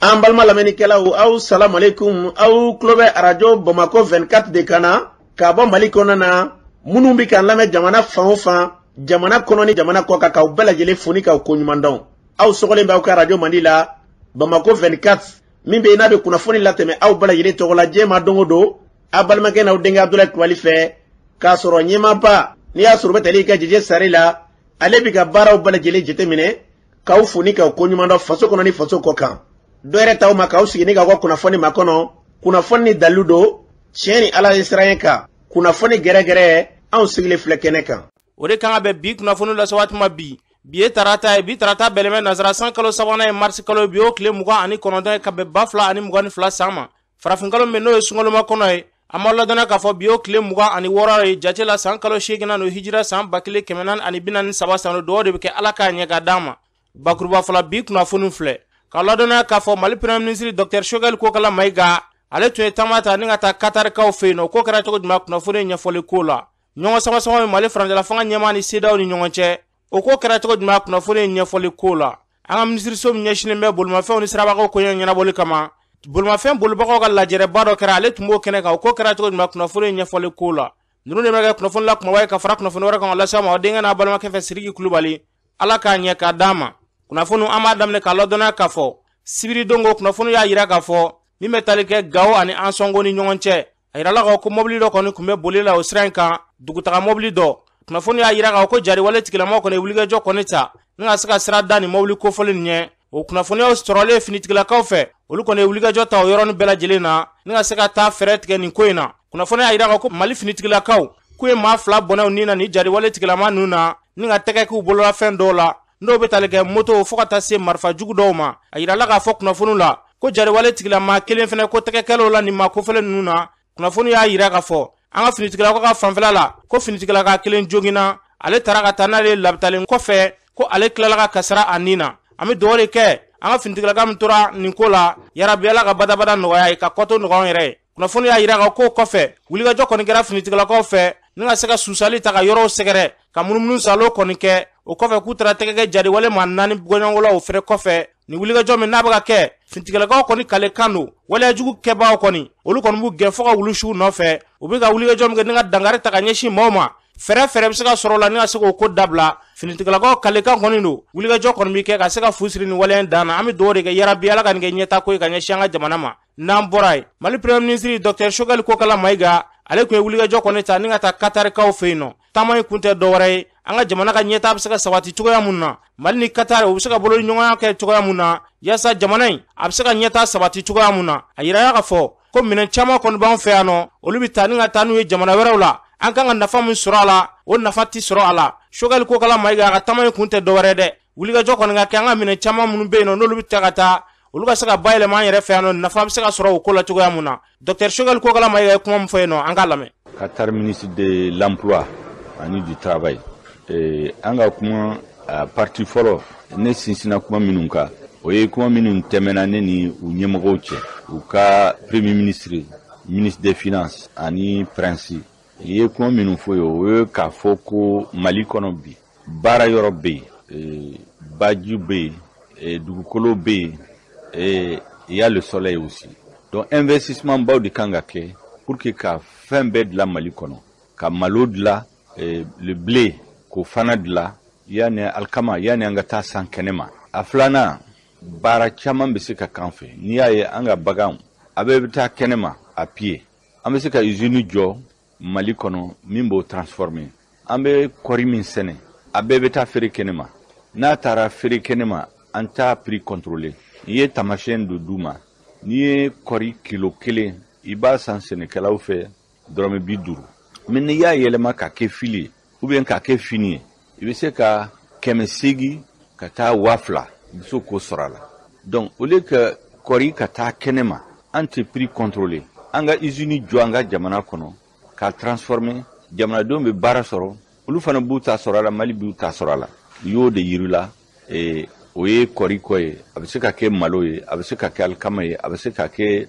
An balima lamɛnnikɛlaw, aw salamu aleykum. Aw tulo bɛ Arajo Bamakɔ 24 de kan na k'a bɔ Mali kɔnɔna na. Minnu bɛ k'an lamɛn jamana fan o fan, jamana kɔnɔ ni jamana kɔ kan, k'aw bɛɛ lajɛlen fo ni k'aw koɲuman dɔn. Aw sɔgɔlen bɛ aw ka arajo mandi la, Bamakɔ 24, min bɛ yen n'a bɛ kunnafoni latɛmɛ aw bɛɛ lajɛlen tɔgɔ la diɲɛ ma don o don, aw balimakɛ n'aw denkɛ Abudulayi Kulubali fɛ, k'a sɔrɔ ɲɛmaaba n'i y'a sɔrɔ u bɛ tali kɛ Jeje Sare la, ale bɛ ka baaraw bɛɛ lajɛlen jateminɛ, k'aw fo ni k'aw koɲuman dɔn faso kɔnɔ ni faso kɔ kan. Dɔ yɛrɛ t'aw ma k'aw sigi ni k'aw ka kunnafoni makɔnɔ, kunnafoni ni dalilu don, tiɲɛ ni Ala ye siran kan, kunnafoni gɛrɛgɛrɛ, anw sigilen filɛ kɛnɛ kan. O de kan ka bɛn bi kunnafoni lase waati ma bi. Bi ye tarata ye, bi tarata bɛnnen bɛ nansara san kalo sabanan ye, marisi kalo, bi o tile 29 ye, ka bɛn 2022 san ma. Farafinkalo min n'o ye sunkaloma kɔnɔ ye, an b'aw ladɔnniya k'a fɔ bi o tile 26 ye jate la san kalo seeginnan n'o hijira san 1443 san, dugawu de bɛ kɛ Ala k'a ɲɛ ka d'an ma. Bakuruba fɔlɔ, bi kunnafoni filɛ k'aw ladɔnniya k'a fɔ Mali Premier ministre Docteur Choguel Kokala Mayiga, ale tun ye taama ta ni ka taa Katarikaw fɛ yen nɔ. Ko kɛra cogo jumɛn, kunnafoni ɲɛfɔli ko la. Ɲɔgɔn sama sama bɛ Mali furancɛla fanga ɲɛmaa ni CEDEAO ni ɲɔgɔn cɛ, o ko kɛra cogo jumɛn, kunnafoni ɲɛfɔli ko la. An ka minisiriso min ɲɛsinnen bɛ bolimafɛnw ni sirabakaw koɲɛ ɲɛnabɔli kama, bolimafɛn bolibagaw ka lajɛrɛba dɔ kɛra, ale tun b'o kɛnɛ kan. O ko kɛra cogo jumɛn, kunnafoni ɲɛfɔli ko la. Ninnu de bɛ kɛ kunnafoni la kumaba ye ka fara kunnafoni wɛrɛ kan ka lase aw ma aw denkɛ n'a balimakɛ fɛ, Sidiki Kulubali. Ala k'a ɲɛ k'a d'an ma. Kunnafoni an b'a daminɛ k'a ladɔnniya k'a fɔ sibiridon ko kunnafoni y'a yira k'a fɔ min bɛ tali kɛ Gawo ani Ansɔngo ni ɲɔgɔn cɛ, a yirala k'a fɔ ko mɔbili dɔ kɔni tun bɛ boli la o sira in kan, dugutaga mɔbili dɔ. Kunnafoni y'a yira k'a fɔ ko jariwale tigilamaw kɔni ye wulikajɔ kɔni ta ni ka se ka sira da nin mɔbili kofɔlen nin ɲɛ. O kunnafoniyaw sɔrɔlen finitigilakaw fɛ, olu kɔni ye wulikajɔ ta o yɔrɔnin bɛɛ lajɛlen na ni ka se ka taa fɛɛrɛ tigɛ nin ko in na. Kunnafoni y'a yira k'a fɔ ko Mali finitigilakaw k'u ye maa 2 bɔnɛ u ni na nin jariwale tigilama ninnu na, ni ka tɛgɛ k'u bololafɛn dɔw la, n'o bɛ tali kɛ moto fo ka taa se marifa jugu dɔw ma. A yirala k'a fɔ kunnafoniw la ko jariwale tigilama kelen fɛnɛ ko tɛgɛ kɛlɛw la nin maa kofɔlen ninnu na. Kunnafoni y'a yira k'a fɔ an ka finitigilakaw ka fanfɛla la ko finitigilaka kelen joginna, ale taara ka taa n'ale labitalen kɔfɛ ko ale tilala ka kasara a nin na. An bɛ dugawu de kɛ an ka finitigilaka min tora nin ko la, yarabi Ala ka badabada nɔgɔya ye, ka kɔto nɔgɔya an yɛrɛ ye. Kunnafoni y'a yira k'a ko kɔfɛ wulikajɔ kɔni kɛra finitigilakaw fɛ ni ka se ka susali ta ka yɔrɔw sɛgɛrɛ, ka munumunu salo kɔni kɛ. O kɔfɛ k'u taara tɛgɛ kɛ jariwale maa 4 bɔɲɔgɔnko la. O fɛnɛ kɔfɛ, nin wulikajɔ min n'a bɛ ka kɛ, finitigilakaw kɔni kale kan don, waleyajugu kɛbaaw kɔni, olu kɔni b'u gɛn fo ka wulu siw nɔfɛ. U bɛ ka wulikajɔ min kɛ ni ka dankari ta ka ɲɛsin maaw ma, fɛɛrɛ fɛɛrɛ bɛ se ka sɔrɔ o la ni ka se k'o ko dabila. Finitigilakaw kalekan kɔni don, wulikajɔ kɔni bɛ kɛ ka se ka fu siri nin waleya in dan na. An bɛ dugawu de kɛ, yarabi Ala ka nin kɛ ɲɛtaako ye ka ɲɛsin an ka jamana ma. N'an bɔra yen, Mali Premier ministre Docteur Choguel Kokala Mayiga, ale tun ye wulikajɔ kɔni ta ni ka taa Katarikaw fɛ yen nɔ. Taama in kun tɛ dɔwɛrɛ ye, an ka jamana ka ɲɛtaa bɛ se ka sabati cogoya mun na, Mali ni Katari u bɛ se ka bolo ɲɔgɔnya kɛ cogoya mun na, yaasa jamana in a bɛ se ka ɲɛtaa sabati cogoya mun na. A yirala k'a fɔ ko minɛn caman kɔni b'an fɛ yan nɔ, olu bɛ taa ni ka taa n'u ye jamana wɛrɛw la, an kan ka nafa min sɔrɔ a la, o nafa tɛ sɔrɔ a la. Choguel Kokala Mayiga a ka taama in kun tɛ dɔwɛrɛ dɛ, wulikajɔ kɔni ka kɛ an ka minɛn caman minnu bɛ yen nɔ, n'olu bɛ taa ka taa, olu ka se ka bayɛlɛma an yɛrɛ fɛ yan nɔ, nafa bɛ se ka sɔrɔ o ko la cogoya mun na. Docteur Choguel Kokala Mayiga ye kuma min fɔ yen nɔ, an k'a lamɛn. Qatar ministre de l'emploi ani du travail, an ka kuma a partie fɔlɔ, ne sinsinna kuma minnu kan, o ye kuma minnu tɛmɛna ne ni u ɲɛmɔgɔw cɛ, u ka premier ministre, ministre des finances ani prince. I ye kuma minnu fɔ ye, o ye k'a fɔ ko Mali kɔnɔ bi, baara yɔrɔ bɛ yen, baji bɛ yen, dugukolo bɛ yen, il y a le soleil aussi. Donc investissement baw de kan ka kɛ pour que ka fɛn bɛɛ dilan Mali kɔnɔ, ka malo dilan, le blé k'o fana dilan, yanni alikama, yanni an ka taa san kɛnɛ ma. A filanan, baara caman bɛ se ka k'an fɛ. N'i y'a ye an ka baganw a bɛɛ bɛ taa kɛnɛ ma à pied, an bɛ se ka usine jɔ Mali kɔnɔ min b'o transformer. An bɛ kɔɔri min sɛnɛ, a bɛɛ bɛ taa feere kɛnɛ ma. N'a taara feere kɛnɛ ma, an t'a prix contrôler. N'i ye taamasiyɛn dɔ d'u ma, n'i ye kɔɔri kilo 1, i b'a san sɛnɛkɛlaw fɛ dɔrɔmɛ 50, mais n'i y'a yɛlɛma k'a kɛ fili ye ou bien k'a kɛ fini ye, i bɛ se ka 800 ka taa 2000, i bɛ se k'o sɔrɔ a la. Donc au lieu que kɔɔri ka taa kɛnɛ ma, an tɛ prix contrôler, an ka usine jɔ an ka jamana kɔnɔ k'a transformer, jamanadenw bɛ baara sɔrɔ, olu fana b'u ta sɔrɔ a la, Mali b'u ta sɔrɔ a la. I y'o de yir'i la. O ye kɔɔri kɔ ye, a bɛ se ka kɛ malo ye, a bɛ se ka kɛ alikama ye, a bɛ se ka kɛ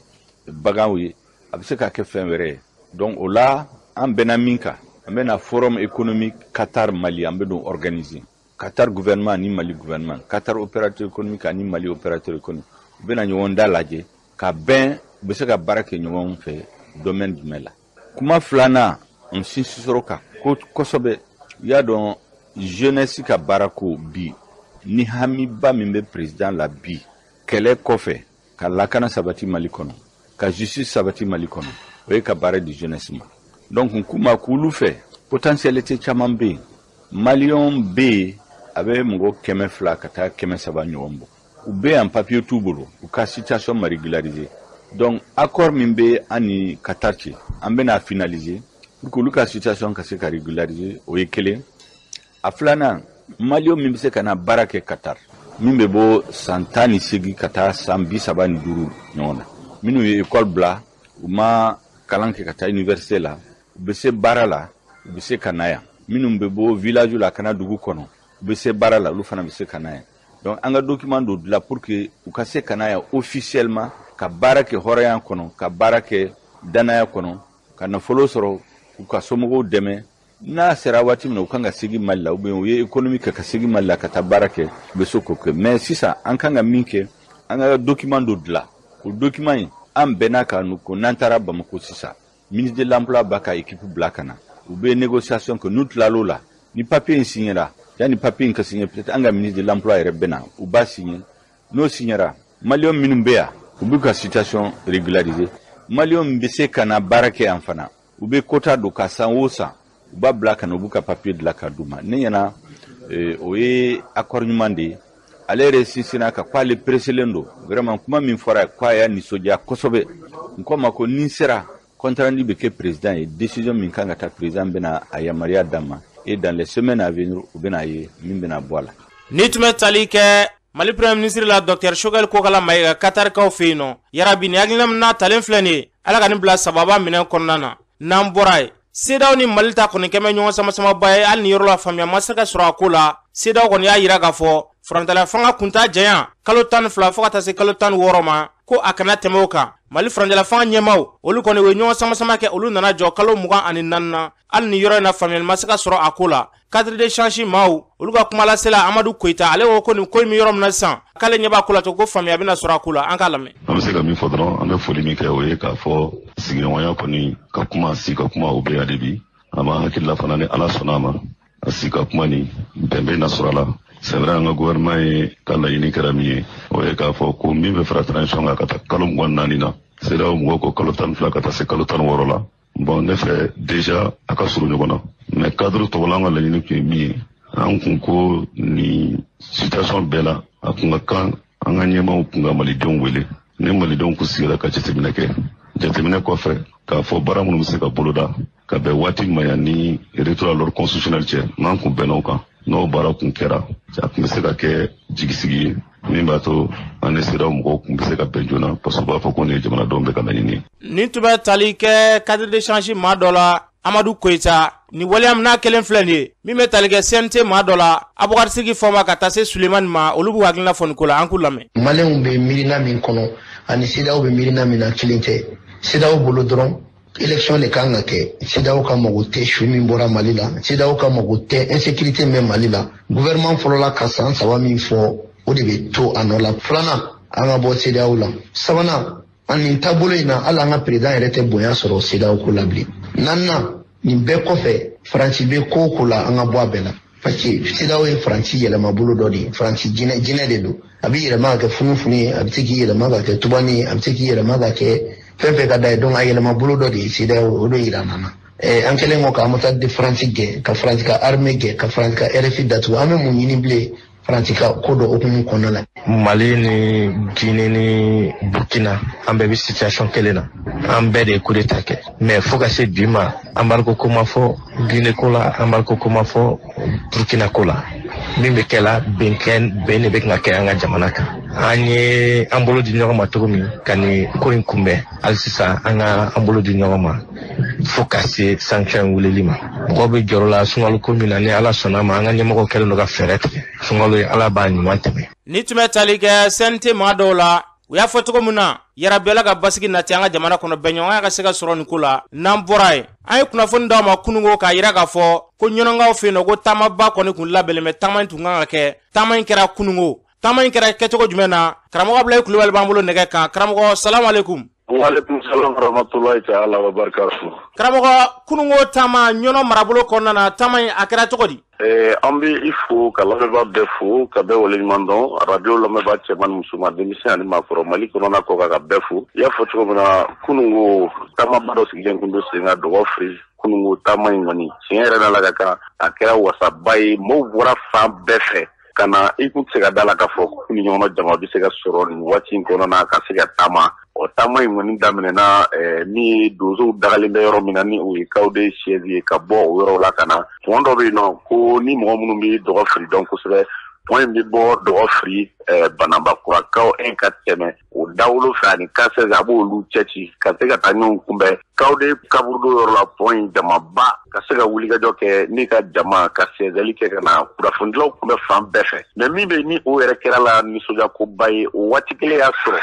baganw ye, a bɛ se ka kɛ fɛn wɛrɛ ye. Donc o la, an bɛnna min kan, an bɛna forum économique Qatar Mali, an bɛ n'o organiser, Qatar gouvernement ni Mali gouvernement, Qatar opérateur économique ani Mali opérateur économique. U U bɛna ɲɔgɔn da lajɛ ka bɛn, u bɛ se ka baara kɛ ɲɔgɔn fɛ domaine jumɛn la. Kuma filanan, n sinsin sɔrɔ kan ko kosɛbɛ. I y'a dɔn, jeunesse ka baara ko bi, ni hamiba min bɛ président la bi, kɛlɛ kɔfɛ, ka lakana sabati Mali kɔnɔ, ka justice sabati Mali kɔnɔ, o ye ka baara di jeunesse ma. Donc n k'u ma k'olu fɛ, potentialité caman bɛ yen. Maliyɛnw bɛ yen, a bɛ mɔgɔ 200 ka taa 300 ɲɔgɔn bɔ. U bɛ yan, papier t'u bolo, u ka situation ma régulariser. Donc accord min bɛ an ni Qatar cɛ, an bɛna finaliser pour que olu ka situation ka se ka régulariser. O ye kelen. A filanan, Maliyɛn min bɛ se ka na baara kɛ Qatar, min bɛ bɔ san 18 ka taa san 35 ɲɔgɔn na, minnu ye école bila, u ma kalan kɛ ka taa université la, u bɛ se baara la, u bɛ se ka na yan. Minnu bɛ bɔ village la ka na dugu kɔnɔ, u bɛ se baara la, olu fana bɛ se ka na yan. Donc an ka document dɔ dilan pour que u ka se ka na yan officiellement, ka baara kɛ hɔrɔnya kɔnɔ, ka baara kɛ danaya kɔnɔ, ka nafolo sɔrɔ k'u ka somɔgɔw dɛmɛ. N'a sera waati min na u kan ka segin Mali la, ou bien u ye économie kɛ ka segin Mali la ka taa baara kɛ, u bɛ se k'o kɛ. Mais sisan, an kan ka min kɛ, an ka document dɔ dilan. O document in, an bɛnna kan ko n'an taara Bamako sisan, ministre de l'Emploi b'a ka équipe bila ka na, u bɛ négociation kɛ. N'u tilal'o la, ni papier in signera, yanni papier in ka signer, peut-être an ka ministre de l'Emploi yɛrɛ bɛ na, u b'a signer. N'o signera, Maliyɛn minnu bɛ yan, u b'u ka situation régulariser. Maliyɛnw bɛ se ka na baara kɛ yan fana, u bɛ quota don ka san o san, u b'a bila ka na, u b'u ka papier dilan ka d'u ma. Ne ɲɛna, o ye accord ɲuman de ye. Ale yɛrɛ sinsinna kan k'ale pressélen don vraiment. Kuma min fɔra, k'a y'a nisɔndiya kosɛbɛ. N ko ma ko ni sera compte rendu bɛ kɛ président ye, décision min kan ka ta, président bɛna a yamaruya d'a ma, et dans les semaines à venir, u bɛna ye min bɛna bɔ a la. Ni tun bɛ tali kɛ Mali Premier ministre la, Docteur Choguel Kokala Mayiga, Katarikaw fɛ yen nɔ, yarabi nin hakilina min n'a talen filɛ nin ye, Ala ka nin bila sababa minɛn kɔnɔna na. N'an bɔra yen, CEDEAO ni Mali ta kɔni kɛmɛ ɲɔgɔn sama-samaba ye. Hali ni yɔrɔ la faamuya ma se ka sɔrɔ a ko la, CEDEAO kɔni y'a yira k'a fɔ furancɛla fanga kunta janya kalo 12 fo ka taa se kalo 16 ma, ko a kana tɛmɛ o kan. Mali furancɛla fanga ɲɛmaw, olu kɔni, u ye ɲɔgɔn sama-sama kɛ, olu nana jɔ kalo 24 na. Hali ni yɔrɔ in na faamuyali ma se ka sɔrɔ a ko la, cadre d'échange maaw, olu ka kumalasela Amadu Koyita, ale ko ko nin ko in bɛ yɔrɔ min na sisan, k'ale ɲɛ b'a ko la cogo ko faamuya bɛna sɔrɔ a ko la. An k'a lamɛn. An bɛ se ka min fɔ dɔrɔn, an bɛ foli min kɛ, o ye k'a fɔ sigiɲɔgɔnya kɔni ka kuma, si ka kuma, o bɛ yan de bi. An b'an hakili la fana, ni Ala sɔnna a ma, a si ka kuma nin, bɛn bɛ na sɔrɔ a la. C'est vrai, an ka gouvernement ye ka laɲini kɛra min ye, o ye k'a fɔ ko min bɛ fara transition kan ka taa kalo 24 na, CEDEAO mɔgɔw ko kalo 12 ka taa se kalo 16 la. Bon, ne fɛ déjà a ka surun ɲɔgɔn na, mais cadre tɔgɔ la, an ka laɲini tun ye min ye, an kun ko nin situation bɛɛ la, a kun ka kan an ka ɲɛmaaw kun ka malidenw wele. Ni malidenw kun sigira ka jateminɛ kɛ, jateminɛ kɔfɛ k'a fɔ baara minnu bɛ se ka boloda ka bɛn waati ma yan ni retour à l'ordre constitutionnel cɛ, n'an kun bɛnna o kan, n'o baara kun kɛra, a tun bɛ se ka kɛ jigisigi ye min b'a to an ni CEDEAO mɔgɔw kun bɛ se ka bɛn joona, parce que u b'a fɔ ko nin ye jamanadenw bɛɛ ka laɲini ye. Nin tun bɛ tali kɛ cadre d'échange maa dɔ la, Amadu Koyita. Ni waleya min n'a kelen filɛ nin ye, min bɛ tali kɛ CNT maa dɔ la, Abubakar Sigi Fɔma, ka taa se Sulemani ma, olu b'u hakilina fɔ nin ko la. An k'u lamɛn. Maliyɛnw bɛ miirina min kɔnɔ ani CEDEAO bɛ miirina min na, kelen tɛ. CEDEAO bolo dɔrɔn, élection de kan ka kɛ. CEDEAO ka mago tɛ su min bɔra Mali la, CEDEAO ka mago tɛ insécurité min bɛ Mali la. Gouvernement fɔlɔla ka san 3 min fɔ, o de bɛ to a nɔ la. Filanan, an ka bɔ CEDEAO la. Sabanan, an nin taabolo in na, hali an ka président yɛrɛ tɛ bonya sɔrɔ CEDEAO ko la bilen. Naaninan, nin bɛɛ kɔfɛ, Faransi bɛ ko o ko la, an ka bɔ a bɛɛ la, parce que CEDEAO ye Faransi yɛlɛmabolo dɔ de ye. Faransi jinɛ jinɛ de don, a bɛ yɛlɛma ka kɛ funufunu ye, a bɛ se k'i yɛlɛma ka kɛ tubani ye, a bɛ se k'i yɛlɛma ka kɛ fɛn fɛn ka d'a ye. Donc a yɛlɛmabolo dɔ de ye CEDEAO, o de yira an na. An kɛlen kɔ ka ambassade de France gɛn, ka Faransi ka armée gɛn, ka Faransi ka RFI datugu, an bɛ mun ɲini bilen Faransi ka ko dɔ hukumu kɔnɔna la? Mali ni Guinée ni Burkina, an bɛɛ bɛ situation kelen na. An bɛɛ de ye coup d'état kɛ, mais fo ka se bi ma, embargo ko ma fɔ Guinée ko la, embargo ko ma fɔ Burkina ko la. Min bɛ kɛ la, bɛn kɛ, bɛn de bɛ ka kɛ an ka jamana kan. An ye an bolo di ɲɔgɔn ma cogo min ka nin ko in kunbɛn, hali sisan an ka an bolo di ɲɔgɔn ma fo ka se sanction in wulili ma. Mɔgɔw bɛ jɔrɔ la sunkalo ko min na, ni Ala sɔnna ma, an ka ɲɛmɔgɔw kɛlen don ka fɛɛrɛ tigɛ. Sunkalo ye, Ala b'a ɲuman tɛmɛ. Ni tun bɛ tali kɛ CNT maa dɔw la, u y'a fɔ cogo min na, yarabi Ala ka basigi nati an ka jamana kɔnɔ, bɛnɲɔgɔnya ka se ka sɔrɔ nin ko la. N'an bɔra yen, an ye kunnafoni d'aw ma kununko k'a yira k'a fɔ ko ɲɔnɔnkaw fɛ yen nɔ, ko taamaba kɔni kun labɛnnen bɛ. Taama in tun kan ka kɛ, taama in kɛra kununko. Taama in kɛra kɛcogo jumɛn na? Karamɔgɔ Abulayi Kulubali b'an bolo nɛgɛ kan. Karamɔgɔ, salamu aleykum. Waaleykum salam warahmatulahi taala wa barakatuh. Karamɔgɔ, kununko taama Ɲɔnɔ marabolo kɔnɔna na, taama in a kɛra cogo di? An bɛ i fo ka lamɛnbaa bɛɛ fo ka bɛɛ waleɲuman dɔn, radio lamɛnbaa cɛman ni musoman, denmisɛn ani maakɔrɔ, Mali kɔnɔna kɔ kan, ka bɛɛ fo. I y'a fɔ cogo min na, kununko taamaba dɔ sigilen kun don sen kan Dɔgɔfiri. Kununko taama in kɔni, tiɲɛ yɛrɛ la ka kan, a kɛra wasaba ye. Maaw bɔra fan bɛɛ fɛ ka na. I kun tɛ se ka da la k'a fɔ ko ni ɲɔgɔnna jama bɛ se ka sɔrɔ nin waati in kɔnɔna na ka se ka taama. Ɔ, taama in kɔni daminɛna min ye donsow dagalen bɛ yɔrɔ min na, ni o ye Kawude siège ye, ka bɔ o yɔrɔ la ka na pont dɔ bɛ yen nɔ, ko ni mɔgɔ minnu bɛ Dɔgɔfiri dɔn kosɛbɛ, pont in bɛ bɔ Dɔgɔfiri Banabakurakaw 1 ka tɛmɛ o dawolo fɛ ani K16, a b'olu cɛ ci ka se ka taa ɲɔgɔn kunbɛn Kawude kaburudo yɔrɔ la. Pont in jamaba ka se ka wulikajɔ kɛ ni ka jama ka sɛnsɛnli kɛ ka na. Kunnafonidilaw tun bɛ fan bɛɛ fɛ. Mais min bɛ ni o yɛrɛ kɛra la nisɔndiyakoba ye, o waati kelen y'a sɔrɔ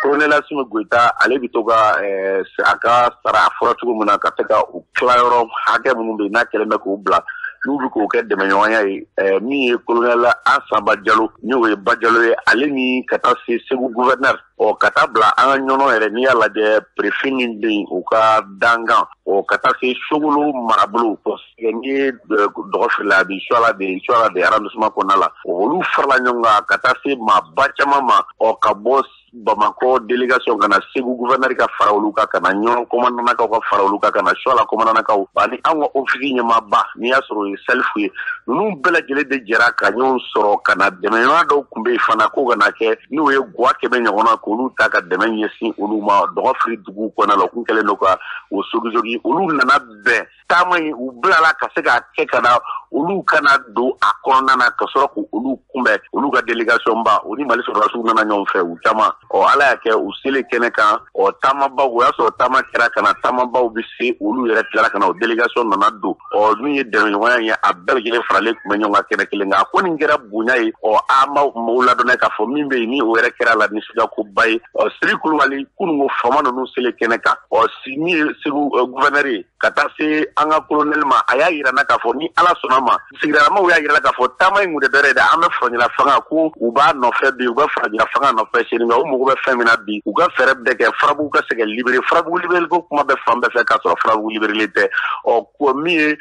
colonel Asimi Goyita, ale bɛ to ka a ka sara a fɔra cogo min na, ka se ka o tilayɔrɔ hakɛ minnu bɛ yen n'a kɛlen bɛ k'o bila, n'u bɛ k'o kɛ dɛmɛɲɔgɔnya ye, min ye colonel Asaba Jalo, ni o ye Bajalo ye, ale ni ka taa se Segu gouverneur, ɔ, ka taa bila an ka Ɲɔnɔ yɛrɛ, n'i y'a lajɛ préfet min bɛ yen, o ka dangan, ɔ, ka taa se Sogolo marabolo, n'i ye Dɔgɔfiri a bɛ Suala de, Suala de arrondissement kɔnɔna la, olu farala ɲɔgɔn kan ka taa se maaba caman ma. Ɔ, ka bɔ Bamakɔ délégation ka na, Segu gouverneur ka fara olu kan ka na, Ɲɔnɔ commandant ka fara olu kan ka na, Suala commandant ani an ka office ɲɛmaaba, n'i y'a sɔrɔ o ye Salifu ye, ninnu bɛɛ lajɛlen de jɛra ka ɲɔgɔn sɔrɔ ka na. Dɛmɛɲɔgɔn dɔw tun bɛ yen fana ko ka na kɛ, n'o ye guwa 100 ɲɔgɔnna, k'olu ta ka dɛmɛ ɲɛsin olu ma Dɔgɔfiri dugu kɔnɔna la. U kun kɛlen don ka o sogisogi. Olu nana bɛn taama in, u bilala ka se k'a kɛ ka na, olu kana don a kɔnɔna na ka sɔrɔ k'olu kunbɛn. Olu ka délégation ba, o ni Mali sɔrɔdasiw nana ɲɔgɔn fɛ, u caman. Ɔ, Ala y'a kɛ u selen kɛnɛ kan, ɔ, taamabaw, o y'a sɔrɔ taama kɛra ka na, taamabaw bɛ se, olu yɛrɛ tilara ka na, o délégation nana don. Ɔ, min ye dɛmɛɲɔgɔnya ye, a bɛɛ lajɛlen faralen tun bɛ ɲɔgɔn kan kɛnɛ kelen kan. A ko nin kɛra bonya ye. Ɔ, an b'aw maaw ladɔnniya k'a fɔ min bɛ yen ni o yɛrɛ kɛra la nisɔndiyakoba ye. Ɔ, Siri Kulubali, kununko faama ninnu selen kɛnɛ kan, ɔ, min ye Segu gouverneur ye, ka taa se an ka colonel ma, a y'a yira n na k'a fɔ ni Ala sɔnna ma, sigidalamaw y'a yira k'a fɔ taama in kun tɛ dɔwɛrɛ ye dɛ, an bɛ furancɛla fanga ko u b'a nɔfɛ bi, u bɛ furancɛla fanga nɔfɛ sini, nka u mago bɛ fɛn min na bi, u ka fɛɛrɛ bɛɛ kɛ Farabugu ka se ka libéré. Farabugu libéré ko kuma bɛ fan bɛɛ fɛ k'a sɔrɔ Farabugu libéré tɛ. Ɔ, ko min ye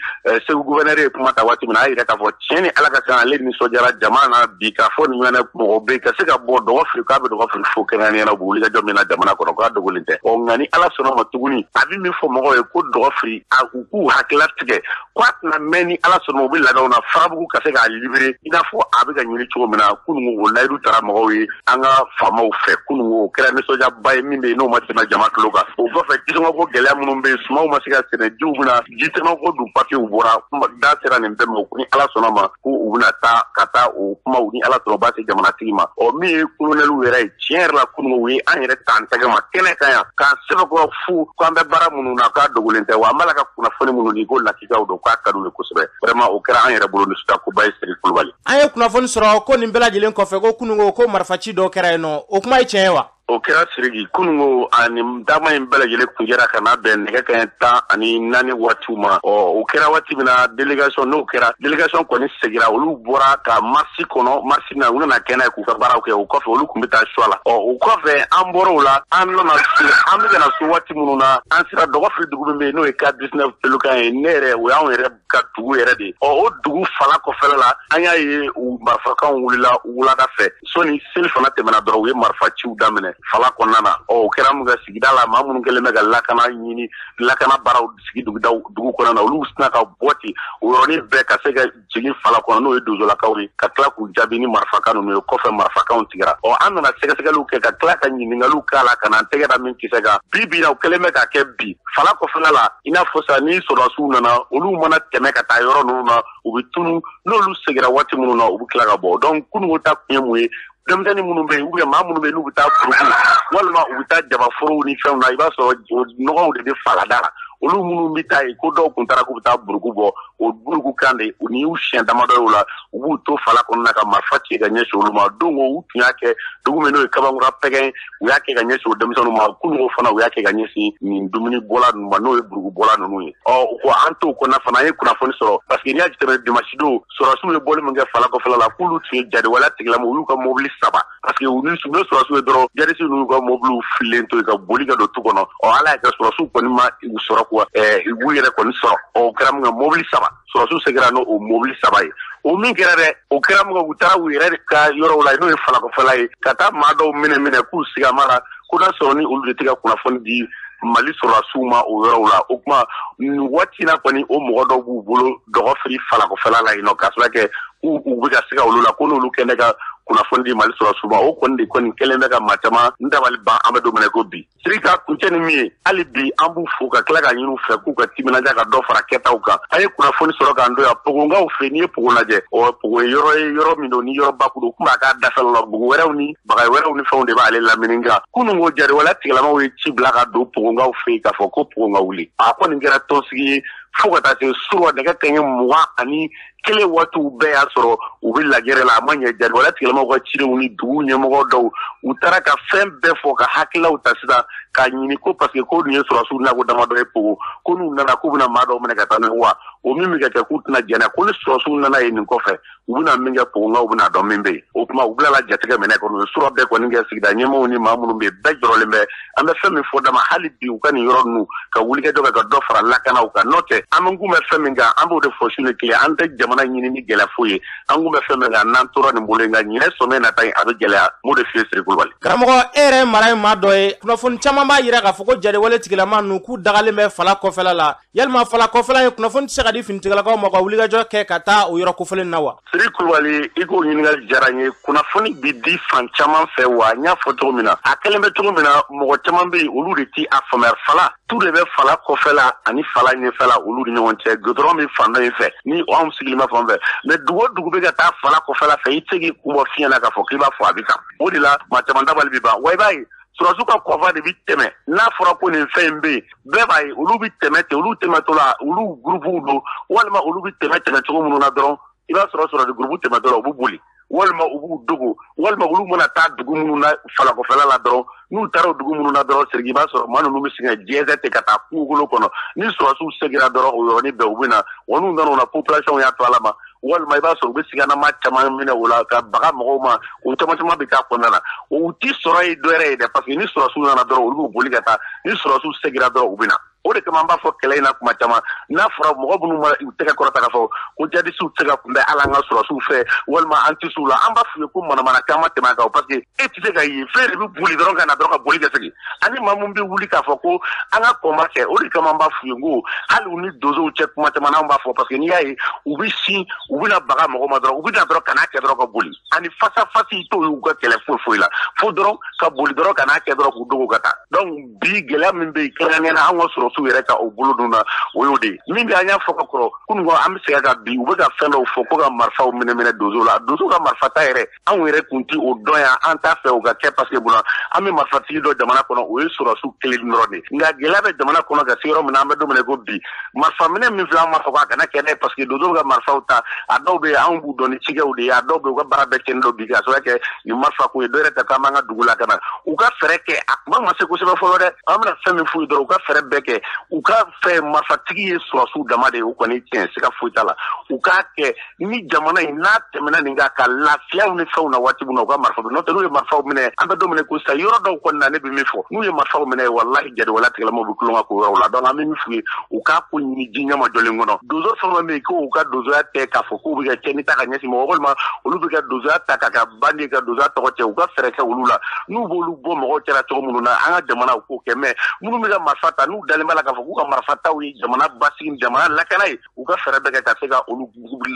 Segu gouverneur ye kuma ta waati min na, a y'a yira k'a fɔ tiɲɛ ni Ala ka kan, ale nisɔndiyara jama na bi k'a fɔ nin ɲɔgɔnna mɔgɔ bɛ ka se ka bɔ Dɔgɔfiri, k'a bɛ Dɔgɔfiri fo kɛrɛnkɛrɛnnenya la, u bɛ wulikajɔ min na jamana kɔnɔ, k'a dogolen tɛ. Ɔ, nka ni Ala sɔnna ma tuguni, a bɛ min fɔ mɔgɔw ye ko Dɔgɔfiri, a u k'u hakilila tigɛ ko a tɛna mɛn, ni Ala sɔnna, u bɛ labɛnw na Farabugu ka se k'a libéré i n'a fɔ a bɛ ka ɲini cogo min na. Kununko o layidu taara mɔgɔw ye an ka faamaw fɛ. Kununko o kɛra nisɔndiyaba ye min bɛ yen n'o ma tɛmɛ jama tulo kan. O kɔfɛ, jisɔngɔko gɛlɛya minnu bɛ yen, sumanw ma se ka sɛnɛ, jiw bɛna jitɛmɛko dun, papiyew bɔra, da sera nin bɛɛ ma. Ko ni Ala sɔnna ma, ko u bɛna taa ka taa o kumaw, ni Ala sɔnna, u b'a se jamanatigi ma. Ɔ, min ye kolonɛliw yɛrɛ ye, tiɲɛ yɛrɛ la, kununko u ye an yɛrɛ ta an tɛgɛ ma kɛnɛ kan yan k'an sɛbɛkɔrɔ fu k'an bɛ baara minnu na, k'a dogolen tɛ, wa an b'a la ka kunnafoni minnu di ko lakikaw don, k'a ka d'u ye kosɛbɛ. Vraiment, o kɛra an yɛrɛ bolo nisɔndiyakoba ye, Seri Kulubali. An ye kunnafoni sɔrɔ ko nin bɛɛ lajɛlen kɔfɛ, ko kununko ko marifaci dɔ kɛra yen nɔ. O kuma ye tiɲɛ ye wa? O kɛra, Siriki. Kununko ani taama in bɛɛ lajɛlen kun jɛra ka na bɛn nɛgɛ kaɲɛ 14 waatiw ma. Ɔ, o kɛra waati min na, délégation n'o kɛra, délégation kɔni segira, olu bɔra ka marche kɔnɔ, marche na, u nana kɛnɛ k'u ka baaraw kɛ. O kɔfɛ, olu tun bɛ taa suwa la. Ɔ, o kɔfɛ, an bɔra o la, an nana so. An bɛ ka na so waati minnu na, an sera Dɔgɔfiri dugu min bɛ yen, n'o ye K19 pelukan ye, ne yɛrɛ, o y'anw yɛrɛ ka dugu yɛrɛ de ye. Ɔ, o dugu fala kɔfɛla la, an y'a ye u marifakanw wulila wulada fɛ. Sɔni seli fana tɛmɛna dɔrɔn, u ye marifaciw daminɛ fala kɔnɔna na. Ɔ, o kɛra mun ka sigida la, maa minnu kɛlen bɛ ka lakana ɲini, lakana baaraw sigi dugudaw dugu kɔnɔna na, olu sina ka bɔ ten o yɔrɔnin bɛɛ ka se ka jigin fala kɔnɔ, n'o ye donsolakaw ye, ka tila k'u jaabi ni marifakan ninnu ye. Kɔfɛ, marifakanw tigɛra. Ɔ, an nana sɛgɛsɛgɛliw kɛ ka tila ka ɲininkaliw k'a la ka na an tɛgɛ da min kisɛ kan, bi bi na, o kɛlen bɛ ka kɛ bi fala kɔfɛla la, i n'a fɔ sa ni sɔrɔdasiw nana, olu mana tɛmɛ ka taa yɔrɔ ninnu na, u bɛ tunu. N'olu seginna waati minnu na, u bɛ tila ka bɔ. Donc kununko ta kun ye mun ye? Denmisɛnnin minnu bɛ yen ou bien maa minnu bɛ yen n'u bɛ taa furuku walima u bɛ taa jabaforow ni fɛnw na, i b'a sɔrɔ nɔgɔw de bɛ falada la. Olu minnu bɛ taa yen, ko dɔw kun taara k'u bɛ taa buruku bɔ, o buruku kan de, u ni y'u siɲɛ damadɔ ye o la, u b'u to fala kɔnɔna ka marifa ci ka ɲɛsin olu ma. Donc u tun y'a kɛ dugu min n'o ye Kabankura Pɛgɛn, u y'a kɛ ka ɲɛsin o denmisɛnninw ma. Kununko fana u y'a kɛ ka ɲɛsin nin dumuni bɔla ninnu ma, n'o ye buruku bɔla ninnu ye. Ɔ u ko an t'o kɔnɔna fana, an ye kunnafoni sɔrɔ parce que n'i y'a jateminɛ dimanche don, sɔrɔdasiw ye bɔli min kɛ fala kɔfɛla la, k'olu tun ye jadiwaleya tigilama, u y'u ka mobili saba, parce que u ni sɔrɔdasiw ye dɔrɔn, jadisiw n'u ka mobiliw fililen to yen ka boli ka don tu kɔnɔ. Ɔ Ala y'a kɛ sɔrɔdasiw kɔni ma u sɔrɔ quoi, u b'u yɛrɛ kɔni sɔrɔ. Ɔ o kɛra mun kɛ, mobili saba, sɔrɔdasiw seginna n'o mobili saba ye. O min kɛra dɛ, o kɛra mun kɛ, u taara u yɛrɛ ka yɔrɔw la, n'o ye falakɔfɛla ye, ka taa maa dɔw minɛ k'u sigama la, ko n'a sɔrɔ ni olu de tɛ ka kunnafoni di Mali sɔrɔdasiw ma o yɔrɔw la. O kuma nin waati in na kɔni, o mɔgɔ dɔw b'u bolo dɔgɔ fili falakɔfɛla la yen nɔ, k'a sababu kɛ k'u bɛ ka siga olu la, ko n'olu kɛlen ka kunnafoni di Mali sɔrɔdasiw ma. O kɔni de kɔni kɛlen bɛ ka maa caman n dabali ban. An bɛ don min na ko bi, Siri ka kuncɛ ni min ye, hali bi an b'u fo ka tila ka ɲini u fɛ k'u ka timinadiya ka dɔ fara kɛtaw kan. An ye kunnafoni sɔrɔ k'an don yan Pogonkaw fɛ. N'i ye Pogo lajɛ, ɔ Pogo ye yɔrɔ ye, yɔrɔ min don ni yɔrɔ ba kun b'a k'a dafɛla la, bugu wɛrɛw ni baga wɛrɛw ni fɛnw de b'ale lamini. Kan kunun ko jariwaleya tigilamaw ye ci bila ka don Pogonkaw fɛ yen k'a fɔ ko Pogon ka wuli. A kɔni kɛra tɔnsigi ye fo ka taa se suruwa nɛgɛ kanɲɛ 21 waatiw bɛɛ y'a sɔrɔ u bɛ lajɛrɛ la. A ma ɲɛ, jariwaleya tigilamaw ka cidenw ni dugu ɲɛmɔgɔ dɔw, u taara ka fɛn bɛɛ fɔ ka hakililaw ta sisan k'a ɲini ko parce que ko nin ye sɔrɔdasiw nako damadɔ ye Pogo, ko n'u nana k'u bɛna maa dɔw minɛ ka taa n'u ye, wa o min bɛ ka kɛ k'u tɛna jɛnɛ, ko ni sɔrɔdasiw nana yen nin kɔfɛ, u bɛna min kɛ Pogonkaw bɛna dɔn min bɛ yen. O tuma u bilala jatigɛ minɛ kɔnɔ. U ye sura bɛɛ kɔni kɛ, sigida ɲɛmɔgɔw ni maa minnu bɛ yen, bɛɛ jɔrɔlen bɛ. An bɛ fɛn min fɔ dama, hali bi u ka nin yɔrɔ ninnu ka wulikajɔ kɛ ka dɔ fara lakanaw kan. N'o tɛ, an bɛ kun bɛ fɛn min kan, an b'o de fɔ su ni tile, an tɛ jamana ɲini ni gɛlɛya foyi ye. An kun bɛ fɛn min kan, n'an tora nin bolo in kan, ɲinɛ sɔmɛ nata in, a bɛ gɛlɛya. N b'o de f'i ye, Siri Kulubali. Karamɔgɔ, e yɛrɛ mara ye maa dɔ ye, kunnafoni caman b'a jira k'a fɔ ko jariwale tigilama ninnu k'u dagalen bɛ fala kɔfɛla la. Yalima fala kɔfɛla ye kunnafoni tɛ se ka di finitigilakaw ma ka wulikajɔ kɛ ka taa o yɔrɔ kofɔlen na wa? Siri Kulubali, i k'o ɲininkali diyara n ye. Kunnafoni bi di fan caman fɛ, wa n y'a fɔ cogo min na, a kɛlen bɛ cogo min na, mɔgɔ caman bɛ yen, olu de ti a faamuya. Fala tu de bɛ fala kɔfɛla ani fala ɲɛfɛla, olu ni ɲɔgɔn cɛ goudron bɛ fan dɔ in fɛ ni anw sigilen bɛ fan fɛ. Mais dugu o dugu bɛ ka taa fala kɔfɛla fɛ, i tɛ se k'i kun bɔ fiɲɛ na k'a fɔ k'i b'a fɔ a bɛ kan. O de la maa caman dabali bɛ ban. Wa i b'a ye, sɔrɔdasiw ka convoi de bɛ tɛmɛ. N'a fɔra ko nin fɛn in bɛ yen, bɛɛ b'a ye, olu bɛ tɛmɛ ten. Olu tɛmɛtɔ la, olu gurupuw don, walima olu bɛ tɛmɛ cogo minnu na dɔrɔn, i b'a sɔrɔ sɔrɔdasi gurupu tɛmɛtɔ la, u b'u boli, walima u b'u dogo, walima olu mana taa dugu minnu na falakɔfɛla la dɔrɔn, n'u taara o dugu minnu na dɔrɔn, Siriki, i b'a sɔrɔ maa ninnu bɛ sin ka jɛnsɛn ten ka taa kungokolo kɔnɔ. Ni sɔrɔdasiw seginna dɔrɔn, o yɔrɔnin bɛɛ u bɛ na wa. N'u nana o la, population y'a to Ala ma, walima i b'a sɔrɔ u bɛ siganama caman minɛ o la ka baga mɔgɔw ma. O caman caman bɛ k'a kɔnɔna na. O ti sɔrɔ ye dɔ wɛrɛ ye dɛ, parce que ni sɔrɔdasiw nana dɔrɔn, olu b'u boli ka taa. Ni sɔrɔdasiw seginna dɔrɔn, u bɛ na. O de kama an b'a fɔ kɛlɛ in na kuma caman, n'a fɔra mɔgɔ minnu ma u tɛgɛ kɔrɔta k'a fɔ ko jadisiw tɛ se ka kunbɛn hali an ka sɔrɔdasiw fɛ, walima an tɛ s'u la, an b'a f'u ye ko manamanakan ma tɛmɛ a kan, parce que e tɛ se ka ye fɛn de bɛ boli dɔrɔn ka na dɔrɔn ka boli ka segin, ani maa mun bɛ wuli k'a fɔ ko an ka combat kɛ. O de kama an b'a f'u ye ko hali u ni donsow cɛ, kuma caman n'anw b'a fɔ, parce que n'i y'a ye u bɛ sin, u bɛna baga mɔgɔ ma dɔrɔn, u bɛ na dɔrɔn ka n'a kɛ dɔrɔn ka boli, ani face à face t'o y'u ka kɛlɛ foyi foyi la, fo dɔrɔn ka boli dɔrɔn ka n'a kɛ dɔrɔn k'u dogo ka taa. Donc bi gɛlɛya min bɛ yen, kɛrɛnkɛrɛnnenya la an ka sɔrɔdasiw yɛrɛ ka o bolo dun na, o y'o de ye. Min bɛ an y'a fɔ ka kɔrɔ kunun ko an bɛ segin a kan bi, u bɛ ka fɛn dɔw fɔ ko ka marifaw minɛ minɛ donso la. Donso ka marifa ta yɛrɛ, anw yɛrɛ kun ti o dɔn yan, an t'a fɛ o ka kɛ, parce que munna, an bɛ marifatigi dɔ jamana kɔnɔ, o ye sɔrɔdasiw kelen dɔrɔn de ye. Nka gɛlɛya bɛ jamana kɔnɔ ka se yɔrɔ min na, an bɛ don min na ko bi, marifa minɛ min filɛ, an b'a fɔ k'a kana kɛ dɛ, parce que donso bɛ ka marifaw ta. A dɔw bɛ yen, anw b'u dɔn ni cikɛw de ye, a dɔw bɛ yen, u ka baara bɛɛ tiɲɛnen don bi k'a sababu kɛ nin marifa ko ye. Dɔ yɛrɛ ta k'an b'an ka dugu lakana, u ka fɛɛrɛ kɛ. A kuma ma se kosɛbɛ fɔlɔ dɛ. An bɛna fɛn min f'u ye dɔrɔn, u ka fɛɛrɛ bɛɛ kɛ, u ka fɛn marifatigi ye sɔrɔdasiw dama de ye, o kɔni tiɲɛ siga foyi t'a la. U k'a kɛ ni jamana in n'a tɛmɛna nin kan ka lafiyaw ni fɛnw na waati min na, u ka marifa n'o tɛ, n'u ye marifaw minɛ, an bɛ don min na ko sisan, yɔrɔ dɔw kɔni na, ne bɛ min fɔ, n'u ye marifaw minɛ, walahi jadiwaleya tigilamaw bɛ tulon ka k'o yɔrɔw la. Donc an bɛ min f'u ye, u k'a ko ɲini ji ɲɛma jɔlen kɔnɔ. Donso fɛn fɛn bɛ yen k'u ka donsoya tɛ k'a fɔ k'u bɛ ka cɛnni ta ka ɲɛsin mɔgɔ, walima olu bɛ ka donsoya ta ka bandi ka donsoya tɔgɔ cɛ, u ka fɛɛrɛ kɛ olu la. N'u b'olu bɔ mɔgɔw cɛla cogo minnu na, an ka jamana u k'o kɛ. Mais minnu bɛ ka marifa ta, n'u dalen b'a la k'a fɔ k'u ka marifa taw ye jamana basigi, jamana lakana ye, u ka fɛɛrɛ bɛɛ kɛ ka se ka olu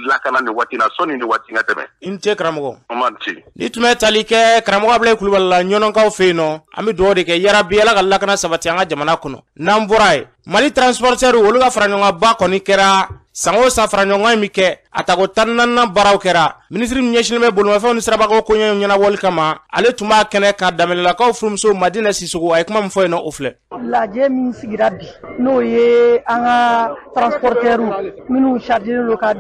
lakana nin waati na, sɔnni nin waati ka tɛmɛ. I ni ce, karamɔgɔ. An b'an ci. Ni tun bɛ tali kɛ karamɔgɔ Abulayi Kulubali la Ɲɔnɔnkaw fɛ yen nɔ, an bɛ dugawu de kɛ yarabi, Ala ka lakana sabati an ka jamana kɔnɔ. N'an bɔra yen, Mali transporteur olu ka faraɲɔgɔnba kɔni kɛra san o san faraɲɔgɔn min kɛ a tako 14nan baaraw kɛra. Minisiri min ɲɛsinnen bɛ bolimafɛnw ni sirabakaw koɲɛw ɲɛnabɔli kama, ale tun b'a kɛnɛ ka Danbɛlɛlakaw furumuso Madina Sisoko, a ye kuma min fɔ yen nɔ, o filɛ. Lajɛ min sigira bi, n'o ye an ka transporteurs minnu chargé don ka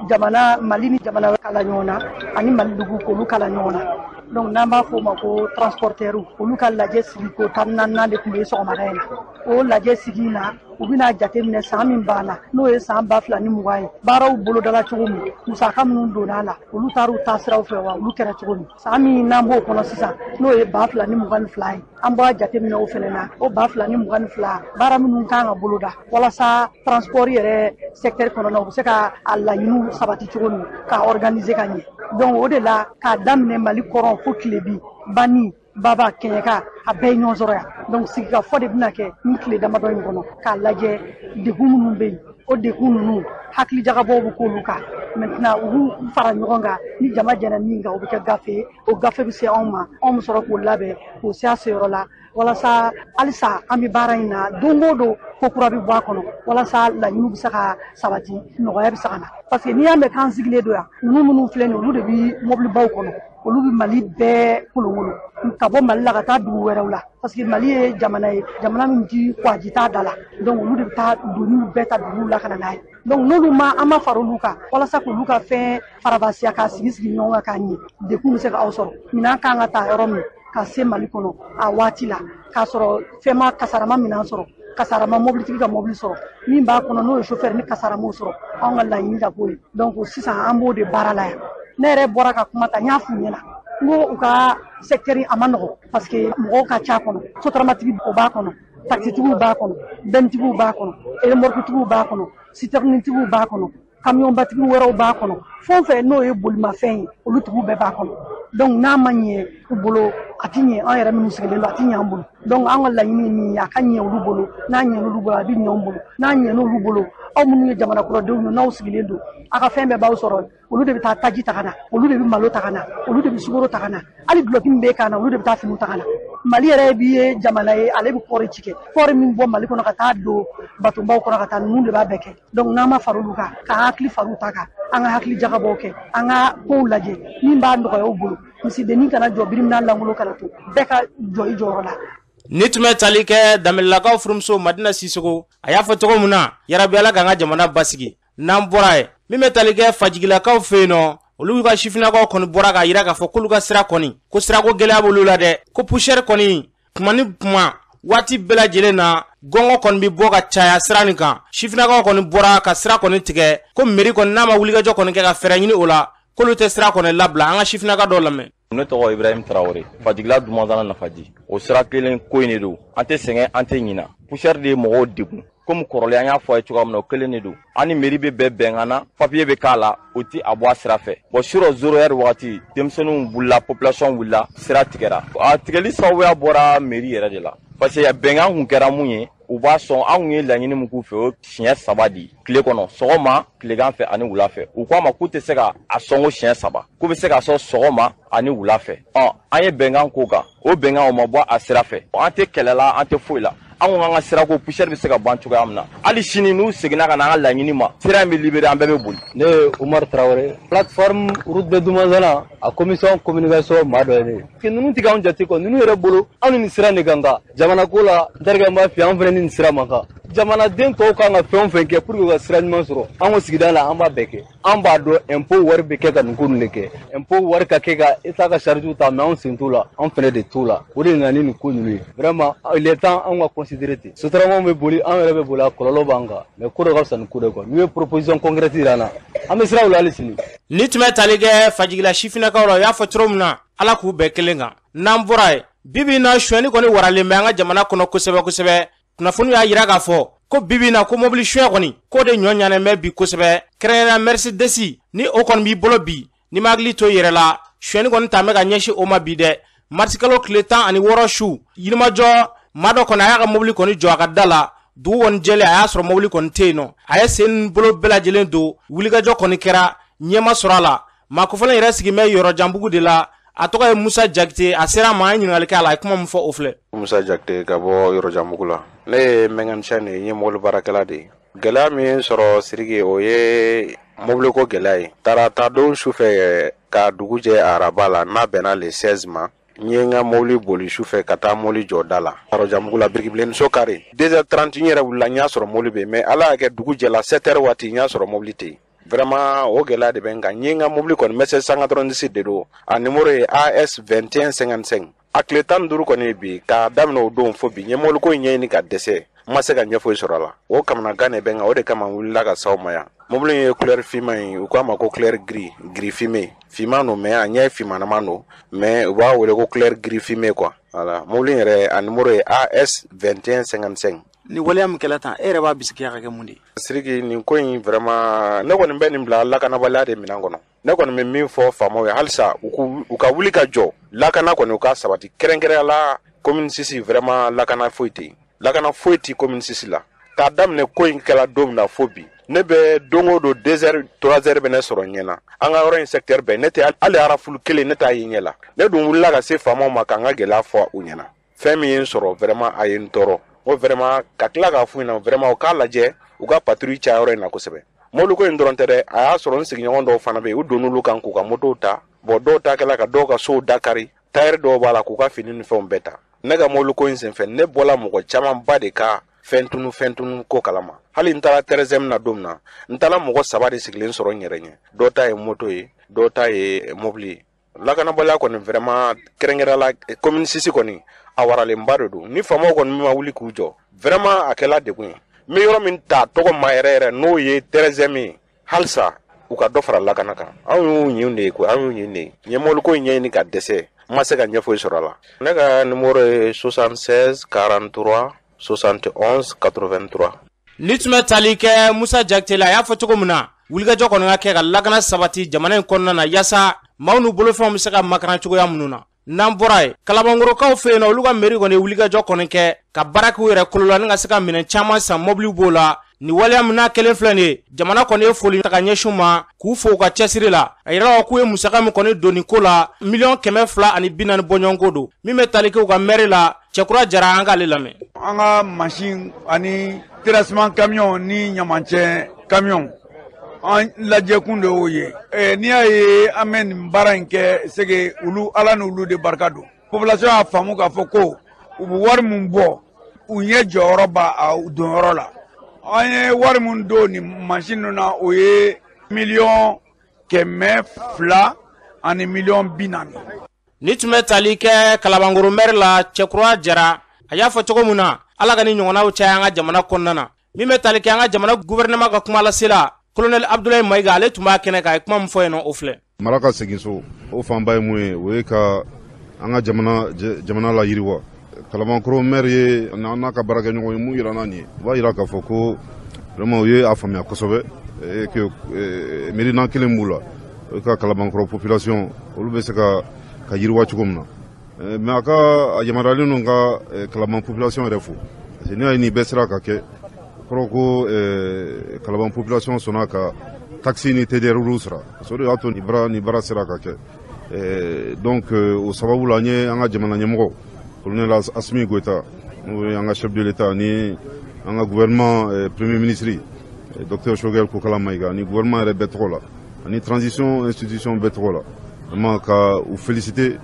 jamana Mali ni jamana kala ɲɔgɔn na ani Mali dugu k'olu kala ɲɔgɔn na. Donc n'an b'a fɔ o ma ko transporteurs, olu ka lajɛ sigi ko 14nan de tun bɛ sɔgɔmada in na. O lajɛ sigi in na, u bɛna jateminɛ san min banna, n'o ye san 2020 ye, baaraw bolodala cogo min, musaka minnu donna a la, olu taar'u taasiraw fɛ wa, olu kɛra cogo min. San min n'an b'o kɔnɔ sisan, n'o ye 2022 ye, an b'a jateminɛ o fɛnɛ na, o 2022 baara minnu kan ka boloda walasa transport yɛrɛ secteur kɔnɔna u bɛ se ka a laɲiniw sabati cogo min, k'a organiser ka ɲɛ. Donc o de la, k'a daminɛ Mali kɔrɔn fo tilebi, Bani, Baba, Kɛɲɛka, a bɛɛ ye ɲɔgɔn sɔrɔ yan. Donc sigikafɔ de bɛna kɛ nin tile damadɔ in kɔnɔ k'a lajɛ degun minnu bɛ yen, o degun ninnu hakilijagabɔw bɛ k'olu kan. Maintenant u b'u fara ɲɔgɔn kan, ni jama jɛra min kan, o bɛ kɛ gafe ye. O gafe bɛ se anw ma, anw bɛ sɔrɔ k'o labɛn k'o se a seyɔrɔ la, walasa halisa an bɛ baara in na don o don ko kura bɛ bɔ a kɔnɔ, walasa laɲiniw bɛ se ka sabati, nɔgɔya bɛ se ka na. Parce que n'i y'a mɛn k'an sigilen don yan, ninnu minnu filɛ nin ye, olu de bɛ mɔbilibaw kɔnɔ, olu bɛ Mali bɛɛ kolonkolon ka bɔ Mali la ka taa dugu wɛrɛw la, parce que Mali ye jamana ye, jamana min ti kwaji t'a da la. Donc olu de bɛ taa doniw bɛɛ ta duguw la ka na n'a ye. Donc n'olu ma an ma fara olu kan walasa k'olu ka fɛn farabasiya k'a sigi sigi ɲɔgɔn kan k'a ɲɛ, degun bɛ se ka aw sɔrɔ. Minɛn kan ka ta yɔrɔ min ka se Mali kɔnɔ a waati la, k'a sɔrɔ fɛn ma kasarama minɛn sɔrɔ, kasarama mobilitigi ka mobili sɔrɔ, min b'a kɔnɔ n'o ye chauffeur ni kasaramaw sɔrɔ, anw ka laɲini ka k'o ye. Donc sisan an b'o de baara la yan. Ne yɛrɛ bɔra ka kuma ta, n y'a f'u ɲɛna n ko u ka secteur a ma nɔgɔn, parce que mɔgɔw ka ca kɔnɔ, sotramatigi o b'a kɔnɔ, taxitigiw b'a kɔnɔ, bɛntigiw b'a kɔnɔ, remorquetigiw b'a kɔnɔ, citernetigiw b'a kɔnɔ, kamiyɔnbatigi wɛrɛw b'a kɔnɔ, fɛn o fɛn n'o ye bolimafɛn ye, olu tigiw bɛɛ b'a kɔnɔ. Donc n'a ma ɲɛ u bolo, a ti ɲɛ an yɛrɛ minnu sigilen don, a ti ɲɛ an bolo. Donc an ka laɲini ye min ye, a ka ɲɛ olu bolo. N'a ɲɛna olu bolo, a bɛ ɲɛ anw bolo. N'a ɲɛna olu bolo, aw minnu ye jamana kɔnɔdenw ye, n'aw sigilen don, a ka fɛn bɛɛ b'aw sɔrɔ. Olu de bɛ taa taji ta ka na, olu de bɛ malo ta ka na, olu de bɛ sukaro ta ka na, hali dulɔki min bɛ kan na, olu de bɛ taa finiw ta ka na. Mali yɛrɛ bi ye jamana ye, ale bɛ kɔɔri ci kɛ, kɔɔri min bɔ Mali kɔnɔ ka taa don batonbaw kɔnɔ ka taa, ninnu de b'a bɛɛ kɛ. Donc n'an ma fara olu kan, k'an hakili far'u ta kan, an ka hakili jagabɔw kɛ, an ka kow lajɛ min b'a nɔgɔya u bolo, misidennin kana jɔ, birimina lankolon kana to, bɛɛ ka jɔ i jɔyɔrɔ la. Ni tun bɛ tali kɛ Danbɛlɛlakaw furumuso Madina Sisoko, a y'a fɔ cogo min na, yarabi Ala k'an ka jamana basigi. N'an bɔra yen, min bɛ tali kɛ Fajigilakaw fɛ yen nɔ, olu ka sifinnakaw kɔni bɔra k'a jira k'a fɔ k'olu ka sira kɔni, ko sirako gɛlɛya b'olu la dɛ, ko poussière kɔni tuma ni tuma waati bɛɛ lajɛlen na gɔngɔ kɔni bɛ bɔ ka caya sira nin kan. Sifinnakaw kɔni bɔra ka sira kɔni tigɛ, ko mairie kɔni n'a ma wulikajɔ kɔni kɛ ka fɛɛrɛ ɲini o la, k'olu tɛ sira kɔni labila. An ka sifinnaka dɔw lamɛn. Ne tɔgɔ Ibrahim Traoré, Fajigila Dumanzana Nafaji. O sira kelen ko in de don, an tɛ sɛgɛn, an tɛ ɲina. Poussière de ye mɔgɔw degun, komi kɔrɔlen an y'a fɔ a ye cogoya min na, o kelen de don. An ni mairie bɛ bɛn bɛnkan na, papier bɛ k'a la, o ti a bɔ a sira fɛ. Bon, sur zéro heure wagati, denmisɛnninw wulila, population wulila, sira tigɛra. A tigɛli sababuya bɔra mairie yɛrɛ de la, parce que bɛnkan kun kɛra mun ye, u b'a sɔn. An kun ye laɲini min k'u fɛ, o siɲɛ 3 di tile kɔnɔ, sɔgɔma, tilegan fɛ ani wula fɛ. U k'a ma k'u tɛ se ka a sɔn ko siɲɛ 3, k'u bɛ se k'a sɔn sɔgɔma ani wula fɛ. Ɔ, an ye bɛnkan k'o kan, o bɛnkan o ma bɔ a sira fɛ. An tɛ kɛlɛ la, an tɛ foyi la. An ko k'an ka sirako poussière bɛ se ka ban cogoya min na, hali sini n'u seginna ka na an ka laɲini ma, sira in bɛ libéré, an bɛɛ bɛ boli. Ne ye Umar Traoré, plateforme route de Dumanzana, a commission communication maa dɔ ye ne ye. Ninnu tɛ k'anw jate kɔ, ninnu yɛrɛ bolo anw ni nin sira de kan kan jamana ko la. N terikɛ, n b'a f'i ye, anw fana ni nin sira man kan. Jamanaden tɔw kan ka fɛn o fɛn kɛ pour que u ka sira ɲuman sɔrɔ, an ko sigida la, an b'a bɛɛ kɛ. An b'a dɔn impôt wari bɛ kɛ ka nin ko ninnu de kɛ, impôt wari ka kɛ ka État ka charge ta, mais anw sen t'o la, anw fana de t'o la. O de nana ni nin ko ninnu ye. Vraiment, il est temps anw ka considérer ten. Sotaramaw bɛ boli, an yɛrɛ bɛ boli, a kɔlɔlɔ b'an kan, mais ko dɔ ka fisa ni ko dɔ ye quoi. N'u ye proposition concrète yira an na, an bɛ siraw la hali sini. Ni tun bɛ tali kɛ Fajigila sifinnakaw la, u y'a fɔ cogo min na, Ala k'u bɛɛ kelen kan. N'an bɔra yen, bibi in na sonyɛni kɔni waralen bɛ an ka jamana kɔnɔ kosɛbɛ kosɛbɛ. Kunnafoni y'a jira k'a fɔ ko bibi in na ko mobili suɲɛ kɔni k'o de ɲɔ ɲanen bɛ bi kosɛbɛ, kɛrɛnkɛrɛnnenya Mercedes ni o kɔni b'i bolo bi, n'i ma hakili to i yɛrɛ la, sonyɛni kɔni ta bɛ ka ɲɛsin o ma bi dɛ. Marisikalo tile 16 su, Yirimajɔ maa dɔ kɔni a y'a ka mobili kɔni jɔ a ka da la. Dugu kɔni jɛlen, a y'a sɔrɔ mobili kɔni tɛ yen nɔ. A ye sen bolo bɛɛ lajɛlen don, wulikajɔ kɔni kɛra, ɲɛ ma sɔrɔ a la. Maa kofɔlen yɛrɛ sigin bɛ Yɔrɔjanbugu de la. A tɔgɔ ye Musa Jakite. A sera ma, an ye ɲininkali kɛ a la, a ye kuma min fɔ, o filɛ. Musa Jakite ka bɔ Yɔrɔjanbugu la. Ne ye mécanicien de ye, n ye mobili baarakɛla de ye. Gɛlɛya min sɔrɔ, Siriki, o ye mobiliko gɛlɛya ye. Tarata don sufɛ ka dugu jɛ araba la, n'a bɛnna le 16 ma, n ye n ka mobili boli sufɛ ka taa mobili jɔ da la Yɔrɔjanbugu la, Birikibilenniso kari. 2h30, n yɛrɛ wulila, n y'a sɔrɔ mobili bɛ yen, mais Ala y'a kɛ, dugu jɛla 7h waati, n y'a sɔrɔ mobili tɛ yen. Vraiment, o gɛlɛya de bɛ n kan. N ye n ka mobili kɔni, Mercedes 190 de don, a numéro ye AS 2155. A tile 15 kɔni ye bi k'a daminɛ o don fo bi, n ye mobiliko in ɲɛɲini ka dɛsɛ, n ma se ka ɲɛfoyi sɔrɔ a la. O kamanagan de bɛ n kan, o de kama n wulila ka s'aw ma yan. Mobili in ye couleur finman ye, u k'a ma ko couleur gris, gris fumé. Finman don, mais a ɲɛ finmanama don, mais u b'a wele ko couleur gris fumé quoi. Voilà, mobili in yɛrɛ, a numéro ye AS 2155. Ni waleya min kɛla tan, e yɛrɛ b'a bisigiya ka kɛ mun de ye? Siriki, nin ko in, vraiment, ne kɔni bɛ nin bila lakanabaliya de minɛn kɔnɔ. Ne kɔni bɛ min fɔ faamaw ye halisa, u ka wuli ka jɔ, lakana kɔni, u ka sabati, kɛrɛnkɛrɛnya la commune 6. Vraiment, lakana foyi tɛ yen, lakana foyi tɛ commune 6 la. K'a daminɛ ko in kɛla don min na fo bi, ne bɛ don o don 2h 3h bɛ ne sɔrɔ ɲɛ na. An ka yɔrɔ in secteur bɛɛ, ne tɛ hali rafle kelen, ne t'a ye ɲɛ la. Ne dun wulila ka se faamaw ma k'an ka gɛlɛya fɔ u ɲɛna. Fɛn min ye n sɔrɔ, vraiment, a ye n tɔɔrɔ o. Vraiment, ka tila k'a f'u ɲɛna, vraiment, u k'a lajɛ, u ka patrouille caya yɔrɔ in na kosɛbɛ. Mobiliko in dɔrɔn tɛ dɛ, a y'a sɔrɔ n sigiɲɔgɔn dɔw fana bɛ yen, u donn'olu kan k'u ka motow ta. Bon, dɔw ta kɛla ka dɔw ka sow da kari, tayɛri dɔw b'a la, k'u ka fini ni fɛnw bɛɛ ta. Ne ka mobiliko in senfɛ, ne bɔla mɔgɔ camanba de ka fɛn tunu, fɛn tunu ko kalama. Hali n taara treizième na don min na, n taara mɔgɔ saba de sigilen sɔrɔ n yɛrɛ ɲɛ, dɔw ta ye moto ye, dɔw ta ye mobili ye. Lakanabaliya kɔni, vraiment, kɛrɛnkɛrɛn la commune 6 kɔni, a waralenba de don. Ni faamaw kɔni ma wuli k'u jɔ, vraiment, a kɛla degun ye. N bɛ yɔrɔ min ta tɔgɔ ma yɛrɛ yɛrɛ, n'o ye treizième ye, halisa u ka dɔ fara lakana kan. Anw y'u ɲin de ye koyi, anw y'u ɲin de ye. N ye mobiliko in ɲɛɲini ka dɛsɛ, n ma se ka ɲɛfoyi sɔrɔ a la. Ne ka numéro ye 76 43 71 83. Ni tun bɛ tali kɛ Musa Jakite la, a y'a fɔ cogo min na, wulikajɔ kɔni ka kɛ ka lakana sabati jamana in kɔnɔna na, yaasa maaw n'u bolofɛnw bɛ se ka makaran cogoya minnu na. N'an bɔra yen, Kalabankorokaw fɛ yen nɔ, olu ka mairie kɔni ye wulikajɔ kɔni kɛ ka baara k'u yɛrɛ kolo la ni ka se ka minɛn caman san, mɔbiliw b'o la. Nin waleya min n'a kelen filɛ nin ye, jamana kɔni ye foli ta ka ɲɛsin ma k'u fo u ka cɛsiri la. A yirala k'u ye musaka min kɔni don nin ko la, 240 000 bɔɲɔgɔnko don. Min bɛ tali kɛ u ka mairie la, Cɛkura Jara, an k'ale lamɛn. An ka mansin ani terrassement camion ni ɲamancɛ camion, an lajɛkun de y'o ye. N'i y'a ye an bɛ nin baara in kɛ, c'est que olu, Ala n'olu de barika don. Population y'a faamu k'a fɔ ko u bɛ wari min bɔ, u ɲɛ jɔyɔrɔ b'a a donyɔrɔ la. An ye wari min don nin mansin ninnu na, o ye 240 000 000. Ni tun bɛ tali kɛ Kalabankoro maire la, Cɛkura Jara, a y'a fɔ cogo min na, Ala ka ni ɲɔgɔnnaw caya an ka jamana kɔnɔna na. Min bɛ tali kɛ an ka jamana gouvernement ka kuma lasela, colonel Abdoulaye Mayiga, ale tun b'a kɛnɛ kan, a ye kuma min fɔ yen nɔ, o filɛ. Mara ka segin so, o fanba ye mun ye? O ye ka an ka jamana la yiriwa. Kalabankoro maire ye n'a ka baarakɛɲɔgɔn ye mun yira n'a nin ye, o b'a yira k'a fɔ ko vraiment u ye a faamuya kosɛbɛ que miirina kelen b'u la, o ye ka Kalabankɔrɔ population olu bɛ se ka yiriwa cogo min na. Mais a ka a yamaruyalen don ka Kalaban population yɛrɛ fo, parce que n'i y'a ye nin bɛɛ sera ka kɛ, o kɔrɔ ko Kalaban population sɔnna ka taxe ni TDR sara, parce que o de y'a to nin baara sera ka kɛ. Donc o sababu la, an ye an ka jamana ɲɛmɔgɔ, colonel Assimi Goïta, n'o ye an ka chef de l'État, ni an ka gouvernement premier ministre docteur Choguel Kokala Maïga, ni gouvernement yɛrɛ bɛɛ tɔgɔ la ani transition institution bɛɛ tɔgɔ la, vraiment ka u féliciter,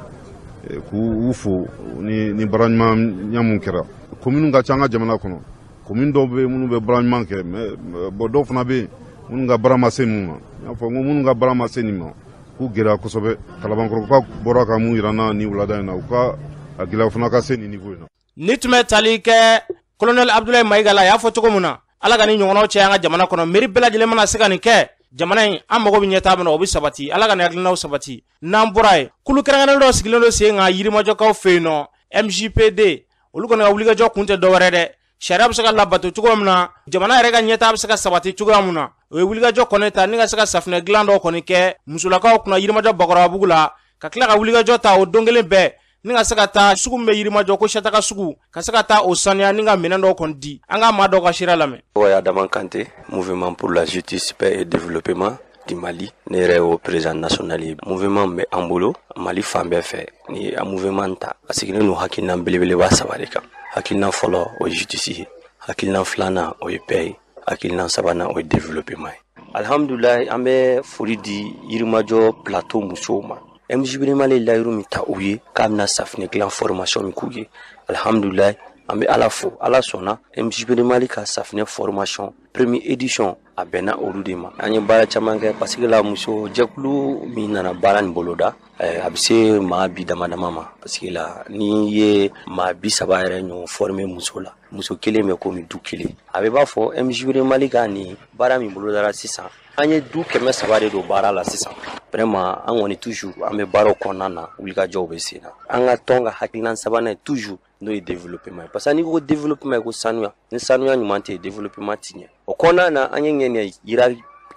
k'u fo ni baara ɲuman mun kɛra. Commune ka ca an ka jamana kɔnɔ, commune dɔw bɛ yen minnu bɛ baara ɲuman kɛ, mais bon, dɔw fana bɛ yen minnu ka baara ma se mun ma. N y'a fɔ n ko minnu ka baara ma se nin ma, k'u gɛlɛya kosɛbɛ. Kalabankɔrɔkaw bɔra ka mun yira n na nin wulada in na, u ka a gɛlɛya fana ka se nin niveau in na. Ni tun bɛ tali kɛ colonel Abdoulaye Mayiga la, a y'a fɔ cogo min na, Ala ka ni ɲɔgɔnnaw caya an ka jamana kɔnɔ. Mairie bɛɛ lajɛlen mana se ka nin kɛ, jamana in, an mago bɛ ɲɛtaa min na, o bɛ sabati. Ala ka nin hakilinaw sabati. N'an bɔra yen, kulu kɛrɛnkɛrɛnnen dɔ sigilen don sen kan Yirimajɔkaw fɛ yen nɔ, MJPD. Olu kɔni ka wulikajɔ kun tɛ dɔwɛrɛ dɛ, sariya bɛ se ka labato cogo min na, jamana yɛrɛ ka ɲɛtaa bɛ se ka sabati cogoya min na. O ye wulikajɔ kɔni ta ni ka se ka safunɛ dilan dɔw kɔni kɛ musolakaw kunna Yirimajɔ Bakɔrɔbabugu la, ka tila ka wulikajɔ ta o don kelen bɛɛ ni ka se ka taa sugu min bɛ Yirimajɔ ko Sɛtaka sugu, ka se ka taa o saniya ni ka minɛn dɔw kɔni di. An ka maa dɔw ka sira lamɛn. Tɔgɔ ye Adama Kante, Mouvement pour la justice, paix et développement. du Mali. Ne yɛrɛ y'o président national ye. Mouvement bɛ an bolo Mali fan bɛɛ fɛ. Ni ye mouvement ta, a sigilen don hakilina belebeleba 3 de kan. Hakilina fɔlɔ, o ye justice ye. Hakilina filanan, o ye paix ye. Hakilina sabanan, o ye développement ye. Alhamdulilayi, an bɛ foli di Yirimajɔ Plateau musow ma. MJPD Mali layiru min ta u ye k'a bɛna safinɛ dilan formation min k'u ye, alhamdulilayi, an bɛ Ala fo, Ala sɔnna MJPD Mali ka safinɛ formation première édition, a bɛnna olu de ma. An ye baara caman kɛ parce que la muso jɛkulu min nana baara nin boloda, a bɛ se maa bi dama dama ma, parce que la n'i ye maa 30 yɛrɛ ɲɔgɔn former muso la, muso kelen bɛ komi du kelen. A bɛ b'a fɔ MJPD Mali ka nin baara min bolodara sisan, an ye du 300 de don baara la sisan. Vraiment, an kɔni toujours an bɛ baaraw kɔnɔna na, wulikajɔw bɛ sen na. An ka tɔn ka hakilina sabanan ye toujours, n'o ye développement ye, parce que n'i ko développement, ko sanuya. Ni sanuya ɲuman tɛ yen, développement ti ɲɛ. O kɔnɔna na, an ye ŋɛniya yira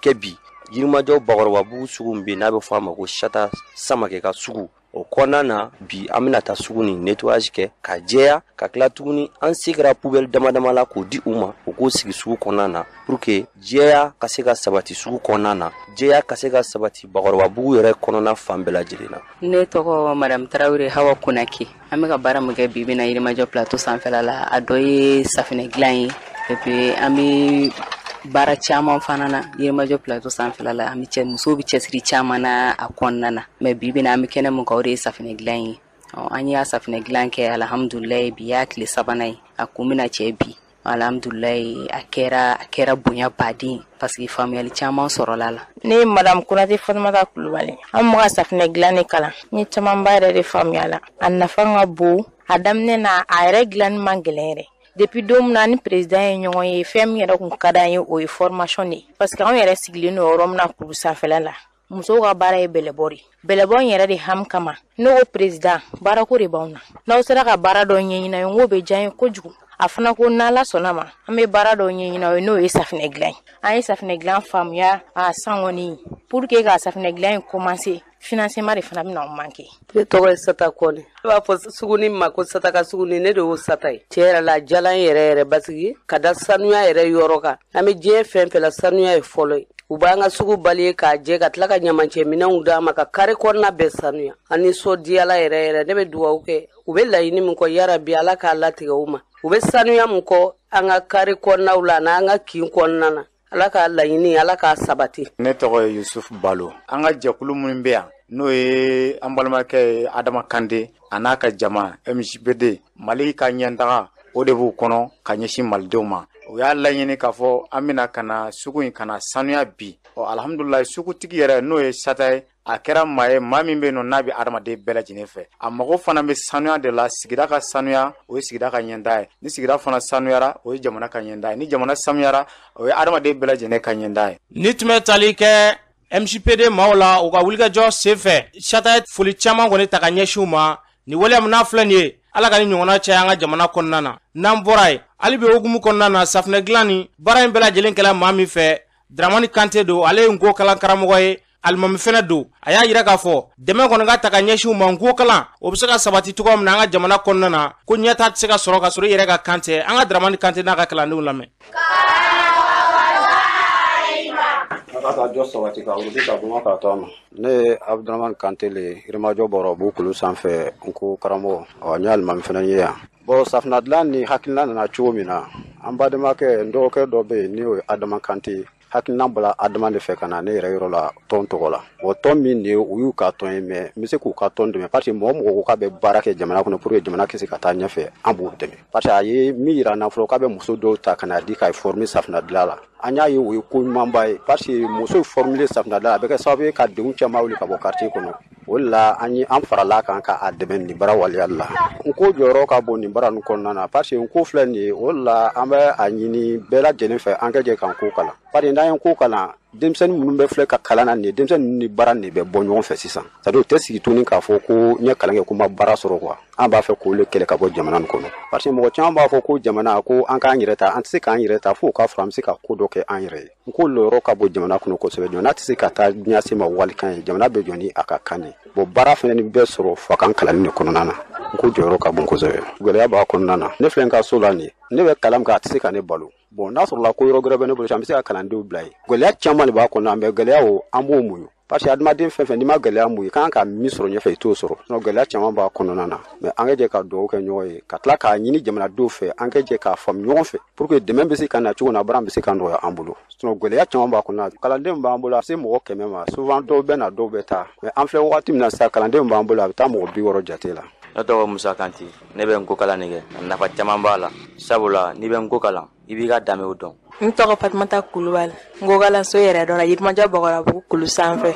kɛ bi Yirimajɔ Bakɔrɔbabugu sugu min bɛ yen, n'a bɛ fɔ a ma ko Sata Samakɛ ka sugu, o kɔnɔna na bi, an bɛna taa sugu ni nettoyage kɛ ka jɛya, ka tila tuguni an se kɛra poubelle dama dama la k'o di u ma, u k'o sigi sugu kɔnɔna na pour que jɛya ka se ka sabati sugu kɔnɔna na, jɛya ka se ka sabati Bakɔrɔbabugu yɛrɛ kɔnɔna fan bɛɛ lajɛlen na. Ne tɔgɔ Madame Tarawele Hawa Konake. An bɛ ka baara min kɛ bi bi na Yirimajɔ Plateau sanfɛla la, a dɔ ye safinɛ dilan ye. Et puis an bɛ baara caman fana na Yirimajɔ Plateau sanfɛla la. An bɛ cɛ, musow bɛ cɛsiri caman na a kɔnɔna na, mais bi bi na, an bɛ kɛnɛ mun kan, o de ye safinɛ dilan ye. An y'a safinɛ dilan kɛ, alhamdulilayi, bi y'a tile sabanan ye. A kun bɛna cɛ bi, alhamdulilayi, a kɛra bonya baden, parce que faamuyali caman sɔrɔla la. Ne ye Madame Konate Fatumata Kulubali. An bɛ ka safinɛ dilan de kalan. N ye camanba yɛrɛ de faamuya la. A nafa ka bon. A daminɛ na, a yɛrɛ dilanni man gɛlɛn yɛrɛ. Depuis don min na ni président ye ɲɔgɔn ye, fɛn min yɛrɛ kun ka d'an ye, o ye formation de ye, parce que anw yɛrɛ sigilen don yɔrɔ min na, kuru sanfɛla la, musow ka baara ye bɛlɛbɔ de. Bɛlɛbɔ in yɛrɛ de hami kama, ne ko président, baarako de b'anw na, n'aw sera ka baara dɔ ɲɛɲini an ye, n k'o bɛ diya n ye kojugu. A fana ko n'Ala sɔnna ma, an bɛ baara dɔ ɲɛɲini aw ye, n'o ye safinɛ dilan ye. An ye safinɛ dilan faamuya a san kɔni, pour que ka safinɛ dilan in commencer, financement de fana bɛna o manquer. Ne tɔgɔ ye Sata Kɔnɛ. Ne b'a fɔ suguni ma ko Sata ka suguni. Ne de y'o Sata ye. Tiɲɛ yɛrɛ la, a diyala n yɛrɛ yɛrɛ basigi ka da sanuya yɛrɛ yɔrɔ kan. An bɛ diɲɛ fɛn fɛn la, sanuya ye fɔlɔ ye. U b'an ka sugu bali k'a jɛ, ka tila ka ɲamancɛ minɛnw d'an ma, ka kare kɔnɔna bɛɛ sanuya. An nisɔndiyala yɛrɛ yɛrɛ. Ne bɛ dugawu kɛ, u bɛ laɲini min kɔ, yarabi Ala k'a latigɛ u ma. U bɛ sanuya min kɔ an ka kare kɔnɔnaw la n'an ka kin kɔnɔna na, Ala k'a laɲini, Ala k'a sabati. Ne tɔgɔ ye Yusuf Balo. An ka jɛkulu minnu bɛ yan, n'o ye an balimakɛ ye Adama Kante a n'a ka jama MJPD Mali ka ɲɛtaga, o de b'u kɔnɔ ka ɲɛsin malidenw ma. U y'a laɲini k'a fɔ an bɛna ka na sugu in ka na sanuya bi. Ɔ, alihamudulilayi, sugutigi yɛrɛ, n'o ye Sata ye, a kɛra maa ye, maa min bɛ yen nɔ n'a bɛ adamaden bɛɛ lajɛlen fɛ. A mago fana bɛ sanuya de la. Sigida ka sanuya, o ye sigida ka ɲɛtaa ye. Ni sigida fana sanuyara, o ye jamana ka ɲɛtaa ye. Ni jamana sanuyara, o ye adamaden bɛɛ lajɛlen ka ɲɛtaa ye. Ni tun bɛ tali kɛ MJPD maaw la, u ka wulikajɔ senfɛ, Sata ye foli caman kɔni ta ka ɲɛsin u ma. Nin waleya min n'a filɛ nin ye, Ala ka ni ɲɔgɔnna caya an ka jamana kɔnɔna na. N'an bɔra yen, hali bi hukumu kɔnɔna na, safinɛ dilan ni baara in bɛɛ lajɛlen kɛla maa min fɛ, Dramani Kante don. Ale ye nko kalan karamɔgɔ ye, alimami fɛnɛ don. A y'a yira k'a fɔ dɛmɛ kɔni ka ta ka ɲɛsin u ma, nko kalan o bɛ se ka sabati cogoya min na an ka jamana kɔnɔna na, ko ɲɛta tɛ se ka sɔrɔ ka sɔrɔ i yɛrɛ ka kan tɛ. An ka Dramani Kante n'a ka kalandenw lamɛn. Ala ka jɔ sabati ka wuli ka bɔ ka to ma. Ne ye Abudramani Kante le ye, Yirimajɔ bɔrɔbu kulu sanfɛ, n ko karamɔgɔ. Ɔ, n ye alimami fana ye yan. Bɔn, safinɛ dilan ni hakilina nana cogo min na, an badenmakɛ, n dɔgɔkɛ dɔ bɛ yen, n'o ye Adama Kante ye. Hakilina bɔra Adama de fɛ ka na ne yɛrɛ yɔrɔ la tɔn tɔgɔ la. Bon, tɔn min de ye, u y'u ka tɔn ye, mais n bɛ se k'u ka tɔn dɛmɛ, parce que mɔgɔ mɔgɔ ko k'a bɛ baara kɛ jamana kɔnɔ pour que jamana ka se ka taa ɲɛfɛ, an b'o dɛmɛ, parce que a ye min yira an na fɔlɔ, k'a bɛ muso dɔw ta ka na di ka former safinɛ dilan la, an y'a ye o ye ko ɲumanba ye, parce que muso former safinɛ dilan, a bɛ kɛ sababu ye ka denw caman wuli ka bɔ quartier kɔnɔ. O de la an ye an farala kan k'a dɛmɛ nin baara waleyali la. N ko jɔyɔrɔ ka bon nin baara nin kɔnɔna na, parce que n ko filɛ nin ye, o de la an bɛ a ɲini bɛɛ lajɛlen fɛ, an ka jɛ k'an ko kalan, parce que n'an ye ko kalan, denmisɛnnin minnu bɛ filɛ ka kalan na nin ye, denmisɛnnin ninnu ni baara nin bɛ bɔ ɲɔgɔn fɛ sisan. C'est à dire, u tɛ sigi tuguni k'a fɔ ko n ye kalan kɛ ko n ma baara sɔrɔ quoi. An b'a fɛ k'o le kɛlɛ ka bɔ jamana nin kɔnɔ, parce que mɔgɔ caman b'a fɔ ko jamana ko an k'an yɛrɛ ta. An tɛ se k'an yɛrɛ ta fo k'a fɔ an bɛ se ka ko dɔ kɛ an yɛrɛ ye. N ko lɔyɔrɔ ka bon jamana kɔnɔ kosɛbɛ. Jamana tɛ se ka taa diɲɛ se ma walikan ye, jamana bɛ jɔ ni a ka kan de. Bon, baara fana ni bɛɛ sɔrɔ fakan kalanni de kɔnɔna na. N ko jɔyɔrɔ ka bon kosɛbɛ, gɛlɛya b'a kɔnɔna na. Ne filɛ n ka so la nin ye, ne bɛ kalan min kɛ, a tɛ se ka ne balo. Bon, n'a sɔrɔla ko yɔrɔ gɛrɛ bɛ ne bolo, an bɛ se ka kalandenw bila yen. Gɛlɛya caman de b'a kɔnɔ, an bɛ gɛlɛya o, an b'o muɲu. Parce que adamaden fɛn fɛn, n'i ma gɛlɛya mun, i kan ka min sɔrɔ ɲɛfɛ, i t'o sɔrɔ. Sinon gɛlɛya caman b'a kɔnɔna na. Mais an ka jɛ ka dugawu kɛ ɲɔgɔn ye, ka tila k'a ɲini jamanadenw fɛ, an ka jɛ k'a faamu ɲɔgɔn fɛ, pour que dɛmɛ bɛ se ka na cogo na, baara bɛ se ka nɔgɔya an bolo. Sinon gɛlɛya caman b'a kɔnɔna. Kalanden b'an bolo, a se mɔgɔ 100 ma. Souvent dɔw bɛ na, dɔw bɛ taa. Mais an filɛ wagati min na sisan, kalanden b'an bolo, a bɛ taa mɔgɔ 60 jate la. Ne tɔgɔ Musa Kante. Ne bɛ nko kalan de kɛ. Nafa caman b'a la, sabula n'i bɛ nko kalan, i b'i ka danbew dɔn. N tɔgɔ Fatumata Kulubali, nko kalanso yɛrɛ dɔn na Yirimajɔ Bɔgɔrabugu kulu sanfɛ.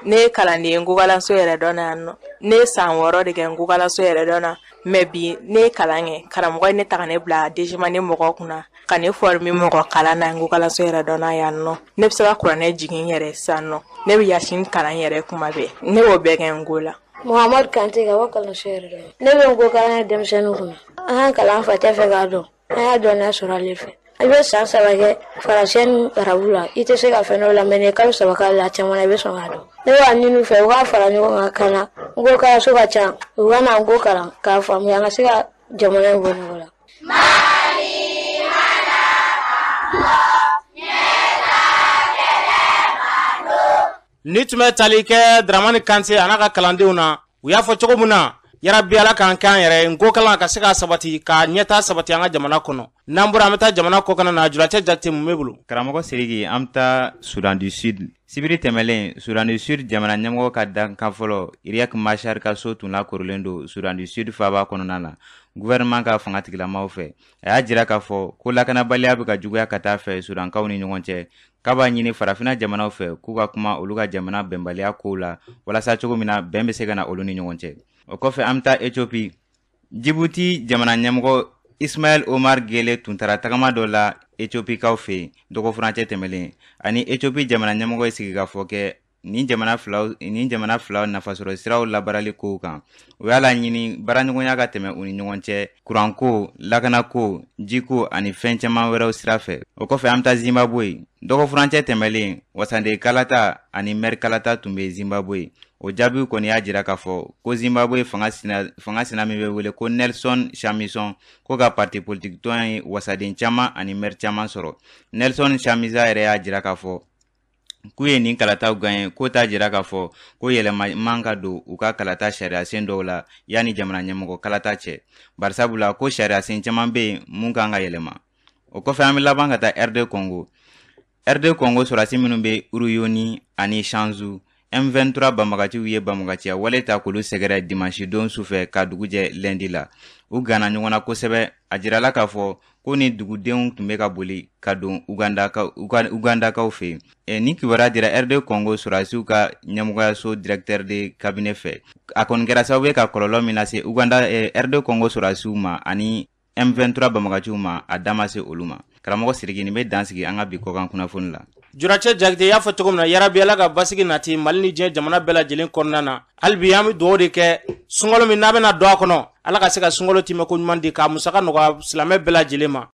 Ne ye kalanden ye nko kalanso yɛrɛ dɔn na yan nɔ. Ne ye san 6 de kɛ nko kalanso yɛrɛ dɔn na. Mais bi ne ye kalan kɛ, karamɔgɔ ye ne ta ka ne bila deuxième année mɔgɔ kunna, ka ne former mɔgɔ kalan na nko kalanso yɛrɛ dɔn na yan nɔ. Ne bɛ se ka kuranɛ jigin n yɛrɛ sisan nɔ. Ne bɛ yasin kalan yɛrɛ kuma bɛɛ. Ne b'o bɛɛ kɛ nko la. Muhamadu Kante ka bɔ kalanso yɛrɛ dɔn. Ne bɛ nko kalan kɛ denmisɛnninw kunna. An ka kalan fa tɛ fɛ k'a dɔn. An y'a dɔnniya sɔrɔ ale fɛ. I bɛ san 3 kɛ faransɛ ni arabu la, i tɛ se ka fɛn dɔ la, mais n'i ye kalo 3 k'a la, caman na i bɛ sɔn k'a dɔn. Ne b'a ɲini u fɛ u k'a fara ɲɔgɔn kan ka na nko kalanso ka ca, u ka na nko kalan k'a faamuya, an ka se ka jamana in bɔ nɔgɔ la. Ni tun bɛ tali kɛ Dramani Kante a n'a ka kalandenw na, u y'a fɔ cogo min na, yarabi Ala k'an k'an yɛrɛ ye, nko kalan ka se ka sabati, ka ɲɛta sabati an ka jamana kɔnɔ. N'an bɔra, an bɛ taa jamana kɔkan na. Julacɛ Jate, mun bɛ bolo? Karamɔgɔ Sidiki, an bɛ taa Soudan du Sud. Sibiri tɛmɛlen, Soudan du Sud jamana ɲɛmɔgɔ ka dankan fɔlɔ Riek Machar ka so tun lakorilen don Soudan du Sud faaba kɔnɔna na, gouvernement ka fanga tigilamaw fɛ. A y'a jira k'a fɔ ko lakanabaliya bɛ ka juguya ka taa fɛ Sudankaw ni ɲɔgɔn cɛ, k'a b'a ɲini farafinna jamanaw fɛ k'u ka kuma olu ka jamana bɛnbaliya kow la, walasa cogo min na bɛn bɛ se ka na olu ni ɲɔgɔn cɛ. O kɔfɛ, an bɛ taa Ethiopie. Djibouti jamana ɲɛmɔgɔ Ismaël Omar Guelleh tun taara tagama dɔ la Ethiopikaw fɛ yen dɔgɔfurancɛ tɛmɛlen, ani Ethiopie jamana ɲɛmɔgɔ ye sigikafɔ kɛ nin jamana filaw nafasɔrɔ siraw labaarali kow kan. U y'a laɲini baaraɲɔgɔnya ka tɛmɛ u ni ɲɔgɔn cɛ kuranko, lakanako, jiko ani fɛn caman wɛrɛw sira fɛ. O kɔfɛ, an bɛ taa Zimbabwe. Dɔgɔfurancɛ tɛmɛlen, wasanden kalata ani mɛri kalata tun bɛ Zimbabwe. O jaabiw kɔni y'a jira k'a fɔ ko Zimbabwe fanga sina min bɛ wele ko Nelson Chamisa, ko ka parti politique tɔn ye wasaden caman ani mɛri caman sɔrɔ. Nelson Chamisa yɛrɛ y'a jira k'a fɔ k'u ye nin kalataw gagné, k'o t'a jira k'a fɔ ko yɛlɛma man ka don u ka kalata sariyasen dɔw la yanni jamana ɲɛmɔgɔ kalata cɛ, barisabula ko sariyasen caman bɛ yen mun kan ka yɛlɛma. O kɔfɛ, an bɛ laban ka taa RD Congo. RD Congo sɔrɔdasi minnu bɛ Uruyoni ani Shanzu, M23 banbagaciw ye banbagaciya wale ta k'olu sɛgɛrɛ dimanche don sufɛ ka dugu jɛ lundi la. U ganna ɲɔgɔn na kosɛbɛ. A jirala k'a fɔ ko ni dugudenw tun bɛ ka boli ka don Ugandakaw fɛ yen. Ni kibaruya dira RD Congo sɔrɔdasiw ka ɲɛmɔgɔyaso directeur de cabinet fɛ. A kɔni kɛra sababu ye ka kɔlɔlɔ min lase Uganda RD Congo sɔrɔdasiw ma ani M23 banbagaciw ma, a da ma se olu ma. Karamɔgɔ Sidiki, nin bɛ dan sigi an ka bi kɔkan kunnafoni la. Juracɛ Jakite, y'a fɔ cogo min na, yarabi Ala ka basigi nati Mali ni diɲɛ jamana bɛɛ lajɛlen kɔnɔna na. Hali bi an bɛ dugawu de kɛ sunkalo min n'a bɛna don a kɔnɔ, Ala ka se ka sunkalo timɛ ko ɲuman di, k'a musaka nɔgɔya silamɛ bɛɛ lajɛlen ma.